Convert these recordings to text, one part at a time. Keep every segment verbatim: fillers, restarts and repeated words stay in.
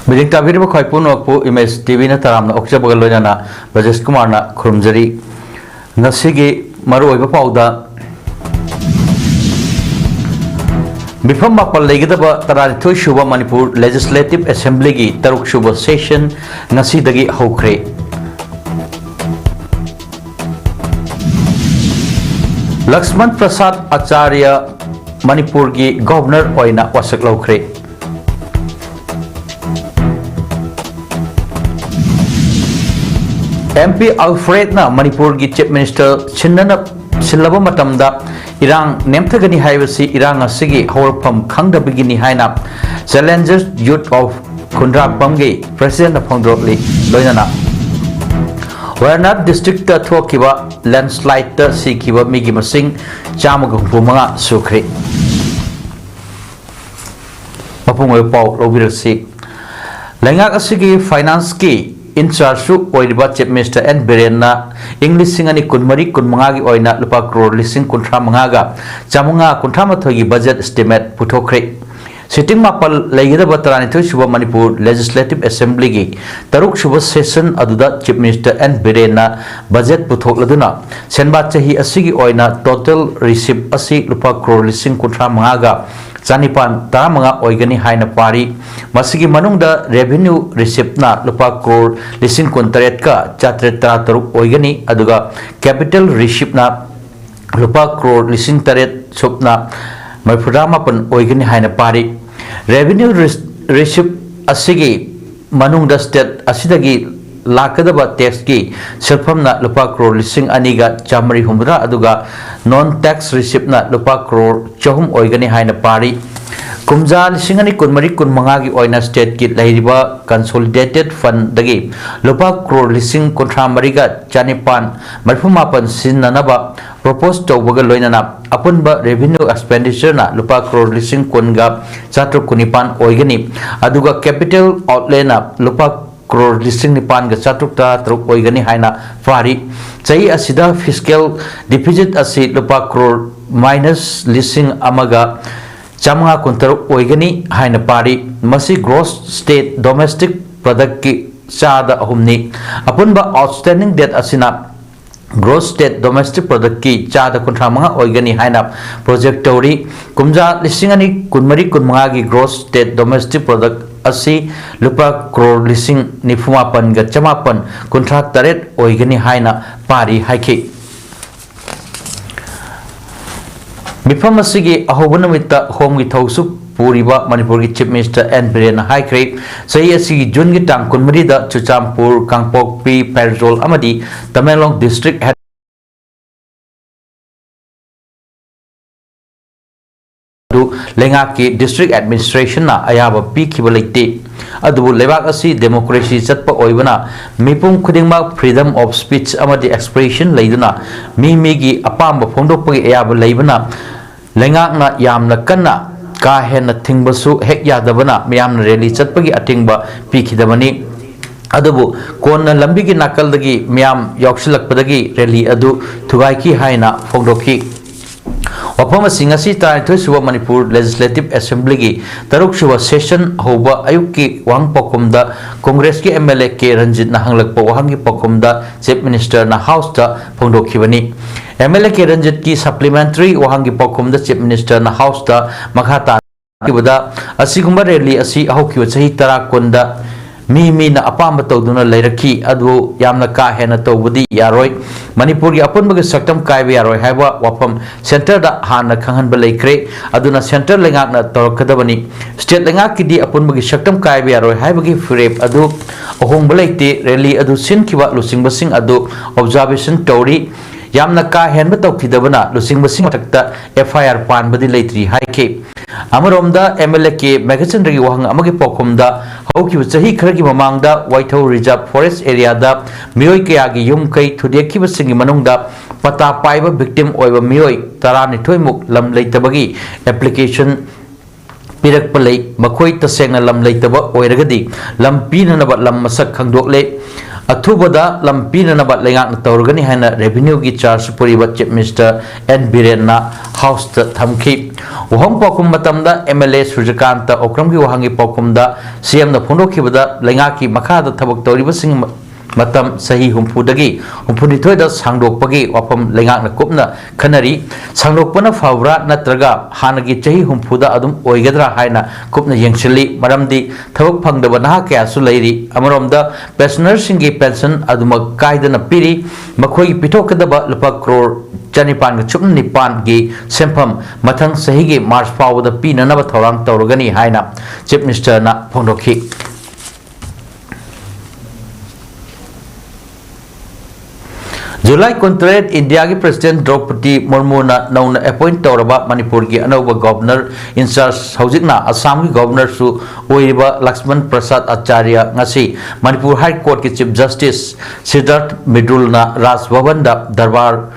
ꯃꯤꯠꯌꯦꯡ ꯇꯥꯕꯤꯔꯤꯕ ꯈ꯭ꯋꯥꯏ ꯄꯨꯝꯅꯃꯛꯄꯨ ꯏꯃꯦꯖ ꯇꯤ ꯚꯤꯅ ꯇꯔꯥꯝꯅ ꯑꯣꯛꯆꯕꯒ ꯂꯣꯏꯅꯅ ꯕ꯭ꯔꯖꯦꯁ ꯀꯨꯃꯥꯔꯅ ꯈꯨꯔꯨꯝꯖꯔꯤ꯫ ꯉꯁꯤꯒꯤ ꯃꯔꯨꯑꯣꯏꯕ ꯄꯥꯎꯗ, ꯃꯤꯐꯝ ꯃꯥꯄꯜ ꯂꯩꯒꯗꯕ ꯇꯔꯥꯅꯤꯊꯣꯏ ꯁꯨꯕ ꯃꯅꯤꯄꯨꯔ ꯂꯦꯖꯤꯁꯂꯦꯇꯤꯚ ꯑꯦꯁꯦꯝꯕ꯭ꯂꯤꯒꯤ ꯇꯔꯨꯛ ꯁꯨꯕ ꯁꯦꯁꯟ ꯉꯁꯤꯗꯒꯤ ꯍꯧꯈ꯭ꯔꯦ꯫ ꯂꯛꯁꯃꯟ ꯄ꯭ꯔꯁꯥꯗ ꯑꯆꯥꯔꯌ ꯃꯅꯤꯄꯨꯔꯒꯤ ꯒꯣꯚꯔꯅꯔ ꯑꯣꯏꯅ ꯋꯥꯁꯛ ꯂꯧꯈ꯭ꯔꯦ꯫ ꯑꯦꯝ ꯄꯤ ꯑꯜꯐ꯭ꯔꯦꯗꯅ ꯃꯅꯤꯄꯨꯔꯒꯤ ꯆꯤꯐ ꯃꯤꯅꯤꯁꯇꯔ ꯁꯤꯟꯅꯅ, ꯁꯤꯜꯂꯕ ꯃꯇꯝꯗ ꯏꯔꯥꯡ ꯅꯦꯝꯊꯒꯅꯤ ꯍꯥꯏꯕꯁꯤ ꯏꯔꯥꯡ ꯑꯁꯤꯒꯤ ꯍꯧꯔꯛꯐꯝ ꯈꯪꯗꯕꯒꯤꯅꯤ ꯍꯥꯏꯅ Challengers Youth of ꯈꯨꯟꯗ꯭ꯔꯥꯛꯄꯝꯒꯤ ꯄ꯭ꯔꯁꯤꯗꯦꯟꯠꯅ ꯐꯣꯡꯗꯣꯔꯛꯂꯤ꯫ ꯂꯣꯏꯅꯅ ꯋꯥꯌꯅꯥꯗ ꯗꯤꯁꯇ꯭ꯔꯤꯛꯇ ꯊꯣꯛꯈꯤꯕ ꯂꯦꯟꯁꯂꯥꯏꯗꯇ ꯁꯤꯈꯤꯕ ꯃꯤꯒꯤ ꯃꯁꯤꯡ ꯆꯥꯝꯃꯒ ꯍꯨꯝꯐꯨ ꯃꯉꯥ ꯁꯨꯈ꯭ꯔꯦ꯫ ꯃꯄꯨꯡ ꯑꯣꯏꯕ ꯄꯥꯎ ꯂꯧꯕꯤꯔꯁꯤ꯫ ꯂꯩꯉꯥꯛ ꯑꯁꯤꯒꯤ ꯐꯥꯏꯅꯥꯟꯁꯀꯤ ꯏꯟꯆꯥꯔꯖꯁꯨ ꯑꯣꯏꯔꯤꯕ ꯆꯤꯐ ꯃꯤꯅꯤꯁꯇꯔ ꯑꯦꯟ ꯕꯤꯔꯦꯟꯅ ꯏꯪ ꯂꯤꯁꯤꯡ ꯑꯅꯤ ꯀꯨꯟꯃꯔꯤ ꯀꯨꯟꯃꯉꯥꯒꯤ ꯑꯣꯏꯅ ꯂꯨꯄꯥ ꯀ꯭ꯔꯣꯔ ꯂꯤꯁꯤꯡ ꯀꯨꯟꯊ꯭ꯔꯥ ꯃꯉꯥꯒ ꯆꯥꯃꯉꯥ ꯀꯨꯟꯊ꯭ꯔꯥ ꯃꯥꯊꯣꯏꯒꯤ ꯕꯖꯦꯠ ꯏꯁꯇꯤꯃꯦꯠ ꯄꯨꯊꯣꯛꯈ꯭ꯔꯦ꯫ ꯁꯤꯇꯤꯡ ꯃꯥꯄꯜ ꯂꯩꯒꯗꯕ ꯇꯔꯥꯅꯤꯊꯣꯏ ꯁꯨꯕ ꯃꯅꯤꯄꯨꯔ ꯂꯦꯖꯤꯁꯂꯦꯇꯤꯚ ꯑꯦꯁꯦꯝꯕ꯭ꯂꯤꯒꯤ ꯇꯔꯨꯛ ꯁꯨꯕ ꯁꯦꯁꯟ ꯑꯗꯨꯗ ꯆꯤꯐ ꯃꯤꯅꯤꯁꯇꯔ ꯑꯦꯟ ꯕꯤꯔꯦꯟꯅ ꯕꯖꯦꯠ ꯄꯨꯊꯣꯛꯂꯗꯨꯅ ꯁꯦꯟꯕꯥ ꯆꯍꯤ ꯑꯁꯤꯒꯤ ꯑꯣꯏꯅ ꯇꯣꯇꯦꯜ ꯔꯤꯁꯤꯞ ꯑꯁꯤ ꯂꯨꯄꯥ ꯀ꯭ꯔꯣꯔ ꯂꯤꯁꯤꯡ ꯀꯨꯟꯊ꯭ꯔꯥ ꯃꯉꯥꯒ ꯆꯥꯅꯤꯄꯥꯟ ꯇꯔꯥꯃꯉꯥ ꯑꯣꯏꯒꯅꯤ ꯍꯥꯏꯅ ꯄꯥꯔꯤ꯫ ꯃꯁꯤꯒꯤ ꯃꯅꯨꯡꯗ ꯔꯦꯚꯤꯅ꯭ꯌꯨ ꯔꯤꯁꯤꯞꯅ ꯂꯨꯄꯥ ꯀ꯭ꯔꯣꯔ ꯂꯤꯁꯤꯡ ꯀꯨꯟꯇꯔꯦꯠꯀ ꯆꯥꯇ꯭ꯔꯦꯠ ꯇꯔꯥꯇꯔꯨꯛ ꯑꯣꯏꯒꯅꯤ, ꯑꯗꯨꯒ ꯀꯦꯄꯤꯇꯦꯜ ꯔꯤꯁꯤꯞꯅ ꯂꯨꯄꯥ ꯀ꯭ꯔꯣꯔ ꯂꯤꯁꯤꯡ ꯇꯔꯦꯠ ꯁꯨꯞꯅ ꯃꯔꯤꯐꯨꯇꯔꯥ ꯃꯥꯄꯟ ꯑꯣꯏꯒꯅꯤ ꯍꯥꯏꯅ ꯄꯥꯔꯤ꯫ ꯔꯦꯚꯤꯅ꯭ꯌꯨ ꯔꯤꯁ-, ꯔꯤꯁꯤꯞ ꯑꯁꯤꯒꯤ ꯃꯅꯨꯡꯗ ꯁ꯭ꯇꯦꯠ ꯑꯁꯤꯗꯒꯤ ꯂꯥꯛꯀꯗꯕ ꯇꯦꯛꯁꯀꯤ ꯁꯦꯜꯐꯝꯅ ꯂꯨꯄꯥ ꯀ꯭ꯔꯣꯔ ꯂꯤꯁꯤꯡ ꯑꯅꯤꯒ ꯆꯥꯃꯔꯤ ꯍꯨꯝꯐꯨꯇꯔꯥ, ꯑꯗꯨꯒ ꯅꯣꯟ ꯇꯦꯛꯁ ꯔꯤꯁꯤꯞꯅ ꯂꯨꯄꯥ ꯀ꯭ꯔꯣꯔ ꯆꯍꯨꯝ ꯑꯣꯏꯒꯅꯤ ꯍꯥꯏꯅ ꯄꯥꯔꯤ꯫ ꯀꯨꯝꯖꯥ ꯂꯤꯁꯤꯡ ꯑꯅꯤ ꯀꯨꯟꯃꯔꯤ ꯀꯨꯟꯃꯉꯥꯒꯤ ꯑꯣꯏꯅ ꯁ꯭ꯇꯦꯠꯀꯤ ꯂꯩꯔꯤꯕ ꯀꯟꯁꯣꯂꯤꯗꯦꯇꯦꯗ ꯐꯟꯗꯒꯤ ꯂꯨꯄꯥ ꯀ꯭ꯔꯣꯔ ꯂꯤꯁꯤꯡ ꯀꯨꯟꯊ꯭ꯔꯥ ꯃꯔꯤꯒ ꯆꯥꯅꯤꯄꯥꯟ ꯃꯔꯤꯐꯨ ꯃꯥꯄꯟ ꯁꯤꯖꯤꯟꯅꯅꯕ ꯄ꯭ꯔꯣꯄꯣꯁ ꯇꯧꯕꯒ ꯂꯣꯏꯅꯅ ꯑꯄꯨꯟꯕ ꯔꯦꯚꯤꯅ꯭ꯌꯨ ꯑꯦꯛꯁꯄꯦꯟꯗꯤꯆꯔꯅ ꯂꯨꯄꯥ ꯀ꯭ꯔꯣꯔ ꯂꯤꯁꯤꯡ ꯀꯨꯟꯒ ꯆꯥꯇ꯭ꯔꯨꯛ ꯀꯨꯟꯅꯤꯄꯥꯟ ꯑꯣꯏꯒꯅꯤ, ꯑꯗꯨꯒ ꯀꯦꯄꯤꯇꯦꯜ ꯑꯥꯎꯠꯂꯦꯅ ꯂꯨꯄꯥ ꯀ꯭ꯔꯣꯔ ꯂꯤꯁꯤꯡ ꯅꯤꯄꯥꯟꯒ ꯆꯥꯇ꯭ꯔꯨꯛ ꯇꯔꯥꯇꯔꯨꯛ ꯑꯣꯏꯒꯅꯤ ꯍꯥꯏꯅ ꯄꯥꯔꯤ꯫ ꯆꯍꯤ ꯑꯁꯤꯗ ꯐꯤꯁꯀꯦꯜ ꯗꯤꯐꯤꯁꯤꯠ ꯑꯁꯤ ꯂꯨꯄꯥ ꯀ꯭ꯔꯣꯔ ꯃꯥꯏꯅꯁ ꯂꯤꯁꯤꯡ ꯑꯃꯒ ꯆꯥꯃꯉꯥ ꯀꯨꯟꯇꯔꯨꯛ ꯑꯣꯏꯒꯅꯤ ꯍꯥꯏꯅ ꯄꯥꯔꯤ꯫ ꯃꯁꯤ gross state domestic product ꯀꯤ ꯆꯥꯗ ꯑꯍꯨꯝꯅꯤ꯫ ꯑꯄꯨꯟꯕ outstanding debt ꯑꯁꯤꯅ gross state domestic product ꯀꯤ ꯆꯥꯗ ꯀꯨꯟꯊ꯭ꯔꯥ ꯃꯉꯥ ꯑꯣꯏꯒꯅꯤ ꯍꯥꯏꯅ project ꯇꯧꯔꯤ꯫ ꯀꯨꯝꯖꯥ ꯂꯤꯁꯤꯡ ꯑꯅꯤ ꯀꯨꯟꯃꯔꯤ ꯀꯨꯟꯃꯉꯥꯒꯤ gross state domestic product ꯑꯁꯤ ꯂꯨꯄꯥ ꯀ꯭ꯔꯣꯔ ꯂꯤꯁꯤꯡ ꯅꯤꯐꯨ ꯃꯥꯄꯟꯒ ꯆꯃꯥꯄꯟ ꯀꯨꯟꯊ꯭ꯔꯥ ꯇꯔꯦꯠ ꯑꯣꯏꯒꯅꯤ ꯍꯥꯏꯅ ꯄꯥꯔꯤ ꯍꯥꯏꯈꯤ꯫ ꯃꯤꯐꯝ ꯑꯁꯤꯒꯤ ꯑꯍꯧꯕ ꯅꯨꯃꯤꯠꯇ ꯍꯣꯝꯒꯤ ꯊꯧꯁꯨ ꯄꯨꯔꯤꯕ ꯃꯅꯤꯄꯨꯔꯒꯤ Chief Minister ꯑꯦꯟ ꯕꯤꯔꯦꯟꯅ ꯍꯥꯏꯈ꯭ꯔꯦ, ꯆꯍꯤ ꯑꯁꯤꯒꯤ ꯖꯨꯟꯒꯤ ꯇꯥꯡ ꯀꯨꯟꯃꯔꯤꯗ ꯆꯨꯔꯆꯥꯟꯄꯨꯔ, ꯀꯥꯡꯄꯣꯛꯄꯤ, ꯐꯦꯔꯖꯣꯜ ꯑꯃꯗꯤ ꯇꯃꯦꯡꯂꯣꯡ district head ꯑꯗꯨ ꯂꯩꯉꯥꯛꯀꯤ district administration ꯅ ꯑꯌꯥꯕ ꯄꯤꯈꯤꯕ ꯂꯩꯇꯦ꯫ ꯑꯗꯨꯕꯨ ꯂꯩꯕꯥꯛ ꯑꯁꯤ democracy ꯆꯠꯄ ꯑꯣꯏꯕꯅ ꯃꯤꯄꯨꯝ ꯈꯨꯗꯤꯡꯃꯛ freedom of speech ꯑꯃꯗꯤ expression ꯂꯩꯗꯨꯅ ꯃꯤ ꯃꯤꯒꯤ ꯑꯄꯥꯝꯕ ꯐꯣꯡꯗꯣꯛꯄꯒꯤ ꯑꯌꯥꯕ ꯂꯩꯕꯅ ꯂꯩꯉꯥꯛꯅ ꯌꯥꯝꯅ ꯀꯟꯅ ꯀꯥ ꯍꯦꯟꯅ ꯊꯤꯡꯕꯁꯨ ꯍꯦꯛ ꯌꯥꯗꯕꯅ ꯃꯤꯌꯥꯝꯅ rally ꯆꯠꯄꯒꯤ ꯑꯊꯤꯡꯕ ꯄꯤꯈꯤꯗꯕꯅꯤ꯫ ꯑꯗꯨꯕꯨ ꯀꯣꯟꯅ ꯂꯝꯕꯤꯒꯤ ꯅꯥꯀꯜꯗꯒꯤ ꯃꯤꯌꯥꯝ ꯌꯥꯎꯁꯤꯜꯂꯛꯄꯗꯒꯤ rally ꯑꯗꯨ ꯊꯨꯒꯥꯏꯈꯤ ꯍꯥꯏꯅ ꯐꯣꯡꯗꯣꯛꯈꯤ꯫ ꯋꯥꯐꯝ ꯑꯁꯤ ꯉꯁꯤ ꯇꯔꯥꯅꯤꯊꯣꯏ ꯁꯨꯕ ꯃꯅꯤꯄꯨꯔ Legislative Assembly ꯒꯤ ꯇꯔꯨꯛ ꯁꯨꯕ session ꯍꯧꯕ ꯑꯌꯨꯛꯀꯤ ꯋꯥꯍꯪ ꯄꯥꯎꯈꯨꯝꯗ Congress ꯀꯤ M L A K ꯔꯟꯖꯤꯠꯅ ꯍꯪꯂꯛꯄ ꯋꯥꯍꯪꯒꯤ ꯄꯥꯎꯈꯨꯝꯗ Chief Minister ꯅ House ꯇ ꯐꯣꯡꯗꯣꯛꯈꯤꯕꯅꯤ꯫ M L A K ꯔꯟꯖꯤꯠꯀꯤ supplementary ꯋꯥꯍꯪꯒꯤ ꯄꯥꯎꯈꯨꯝꯗ Chief Minister ꯅ House ꯇ ꯃꯈꯥ ꯇꯥꯅ ꯍꯥꯏꯈꯤꯕꯗ, ꯑꯁꯤꯒꯨꯝꯕ rally ꯑꯁꯤ ꯍꯧꯈꯤꯕ ꯆꯍꯤ ꯇꯔꯥ ꯀꯨꯟꯗ ꯃꯤ ꯃꯤꯅ ꯑꯄꯥꯝꯕ ꯇꯧꯗꯨꯅ ꯂꯩꯔꯛꯈꯤ, ꯑꯗꯨꯕꯨ ꯌꯥꯝꯅ ꯀꯥ ꯍꯦꯟꯅ ꯇꯧꯕꯗꯤ ꯌꯥꯔꯣꯏ꯫ ꯃꯅꯤꯄꯨꯔꯒꯤ ꯑꯄꯨꯟꯕꯒꯤ ꯁꯛꯇꯝ ꯀꯥꯏꯕ ꯌꯥꯔꯣꯏ ꯍꯥꯏꯕ ꯋꯥꯐꯝ centre ꯗ ꯍꯥꯟꯅ ꯈꯪꯍꯟꯕ ꯂꯩꯈ꯭ꯔꯦ, ꯑꯗꯨꯅ centre ꯂꯩꯉꯥꯛꯅ ꯇꯧꯔꯛꯀꯗꯕꯅꯤ꯫ State ꯂꯩꯉꯥꯛꯀꯤꯗꯤ ꯑꯄꯨꯟꯕꯒꯤ ꯁꯛꯇꯝ ꯀꯥꯏꯕ ꯌꯥꯔꯣꯏ ꯍꯥꯏꯕꯒꯤ ꯐꯤꯔꯦꯞ ꯑꯗꯨ ꯑꯍꯣꯡꯕ ꯂꯩꯇꯦ꯫ Rally ꯑꯗꯨ ꯁꯤꯟꯈꯤꯕ ꯂꯨꯆꯤꯡꯕꯁꯤꯡ ꯑꯗꯨ observation ꯇꯧꯔꯤ꯫ ꯌꯥꯝꯅ ꯀꯥ ꯍꯦꯟꯕ ꯇꯧꯈꯤꯗꯕꯅ ꯂꯨꯆꯤꯡꯕꯁꯤꯡ ꯃꯊꯛꯇ F I R ꯄꯥꯟꯕꯗꯤ ꯂꯩꯇ꯭ꯔꯤ ꯍꯥꯏꯈꯤ꯫ ꯑꯃꯔꯣꯝꯗ, M L A ꯀꯦ ꯃꯦꯘꯆꯟꯗ꯭ꯔꯒꯤ ꯋꯥꯍꯪ ꯑꯃꯒꯤ ꯄꯥꯎꯈꯨꯝꯗ, ꯍꯧꯈꯤꯕ ꯆꯍꯤ ꯈꯔꯒꯤ ꯃꯃꯥꯡꯗ ꯋꯥꯏꯊꯧ Reserve Forest area ꯗ ꯃꯤꯑꯣꯏ ꯀꯌꯥꯒꯤ ꯌꯨꯝ ꯀꯩ ꯊꯨꯗꯦꯛꯈꯤꯕꯁꯤꯡꯒꯤ ꯃꯅꯨꯡꯗ ꯄꯇꯥ ꯄꯥꯏꯕ victim ꯑꯣꯏꯕ ꯃꯤꯑꯣꯏ ꯇꯔꯥꯅꯤꯊꯣꯏ ꯃꯨꯛ ꯂꯝ ꯂꯩꯇꯕꯒꯤ application ꯄꯤꯔꯛꯄ ꯂꯩ꯫ ꯃꯈꯣꯏ ꯇꯁꯦꯡꯅ ꯂꯝ ꯂꯩꯇꯕ ꯑꯣꯏꯔꯒꯗꯤ ꯂꯝ ꯄꯤꯅꯅꯕ ꯂꯝ ꯃꯁꯛ ꯈꯪꯗꯣꯛꯂꯦ꯫ ꯑꯊꯨꯕꯗ ꯂꯝ ꯄꯤꯅꯅꯕ ꯂꯩꯉꯥꯛꯅ ꯇꯧꯔꯒꯅꯤ ꯍꯥꯏꯅ revenue ꯒꯤ charge ꯄꯨꯔꯤꯕ Chief Minister N ꯕꯤꯔꯦꯟꯅ House ꯇ ꯊꯝꯈꯤ꯫ ꯋꯥꯍꯪ ꯄꯥꯎꯈꯨꯝ ꯃꯇꯝꯗ M L A Surajkanta ꯑꯣꯀ꯭ꯔꯝꯒꯤ ꯋꯥꯍꯪꯒꯤ ꯄꯥꯎꯈꯨꯝꯗ C M ꯅ ꯐꯣꯡꯗꯣꯛꯈꯤꯕꯗ ꯂꯩꯉꯥꯛꯀꯤ ꯃꯈꯥꯗ ꯊꯕꯛ ꯇꯧꯔꯤꯕꯁꯤꯡ ꯃꯇꯝ ꯆꯍꯤ ꯍꯨꯝꯐꯨꯗꯒꯤ ꯍꯨꯝꯐꯨꯅꯤꯊꯣꯏꯗ ꯁꯥꯡꯗꯣꯛꯄꯒꯤ ꯋꯥꯐꯝ ꯂꯩꯉꯥꯛꯅ ꯀꯨꯞꯅ ꯈꯟꯅꯔꯤ꯫ ꯁꯥꯡꯗꯣꯛꯄꯅ ꯐꯕ꯭ꯔꯥ ꯅꯠꯇ꯭ꯔꯒ ꯍꯥꯟꯅꯒꯤ ꯆꯍꯤ ꯍꯨꯝꯐꯨꯗ ꯑꯗꯨꯝ ꯑꯣꯏꯒꯗ꯭ꯔꯥ ꯍꯥꯏꯅ ꯀꯨꯞꯅ ꯌꯦꯡꯁꯤꯜꯂꯤ꯫ ꯃꯔꯝꯗꯤ ꯊꯕꯛ ꯐꯪꯗꯕ ꯅꯍꯥ ꯀꯌꯥꯁꯨ ꯂꯩꯔꯤ꯫ ꯑꯃꯔꯣꯝꯗ pensioner ꯁꯤꯡꯒꯤ pension ꯑꯗꯨꯃꯛ ꯀꯥꯏꯗꯅ ꯄꯤꯔꯤ꯫ ꯃꯈꯣꯏꯒꯤ ꯄꯤꯊꯣꯛꯀꯗꯕ ꯂꯨꯄꯥ ꯀ꯭ꯔꯣꯔ ꯆꯅꯤꯄꯥꯟꯒ ꯁꯨꯞꯅ ꯅꯤꯄꯥꯟꯒꯤ ꯁꯦꯟꯐꯝ ꯃꯊꯪ ꯆꯍꯤꯒꯤ March ꯐꯥꯎꯕꯗ ꯄꯤꯅꯅꯕ ꯊꯧꯔꯥꯡ ꯇꯧꯔꯒꯅꯤ ꯍꯥꯏꯅ Chief Minister ꯅ ꯐꯣꯡꯗꯣꯛꯈꯤ꯫ July ꯀꯨꯟꯇꯔꯦꯠ, India ꯒꯤ President ꯗ꯭ꯔꯧꯄꯗꯤ ꯃꯨꯔꯃꯨꯅ ꯅꯧꯅ appoint ꯇꯧꯔꯕ ꯃꯅꯤꯄꯨꯔꯒꯤ ꯑꯅꯧꯕ Governor in charge, ꯍꯧꯖꯤꯛꯅ ꯑꯁꯥꯝꯒꯤ Governor ꯁꯨ ꯑꯣꯏꯔꯤꯕ ꯂꯛꯁꯃꯟ ꯄ꯭ꯔꯁꯥꯗ ꯑꯆꯥꯔꯌ ꯉꯁꯤ ꯃꯅꯤꯄꯨꯔ High Court ꯀꯤ Chief Justice ꯁꯤꯗꯥꯔꯊ ꯃꯤꯗꯨꯜꯅ ꯔꯥꯖ ꯚꯕꯟꯗ ꯗꯔꯕꯥꯔ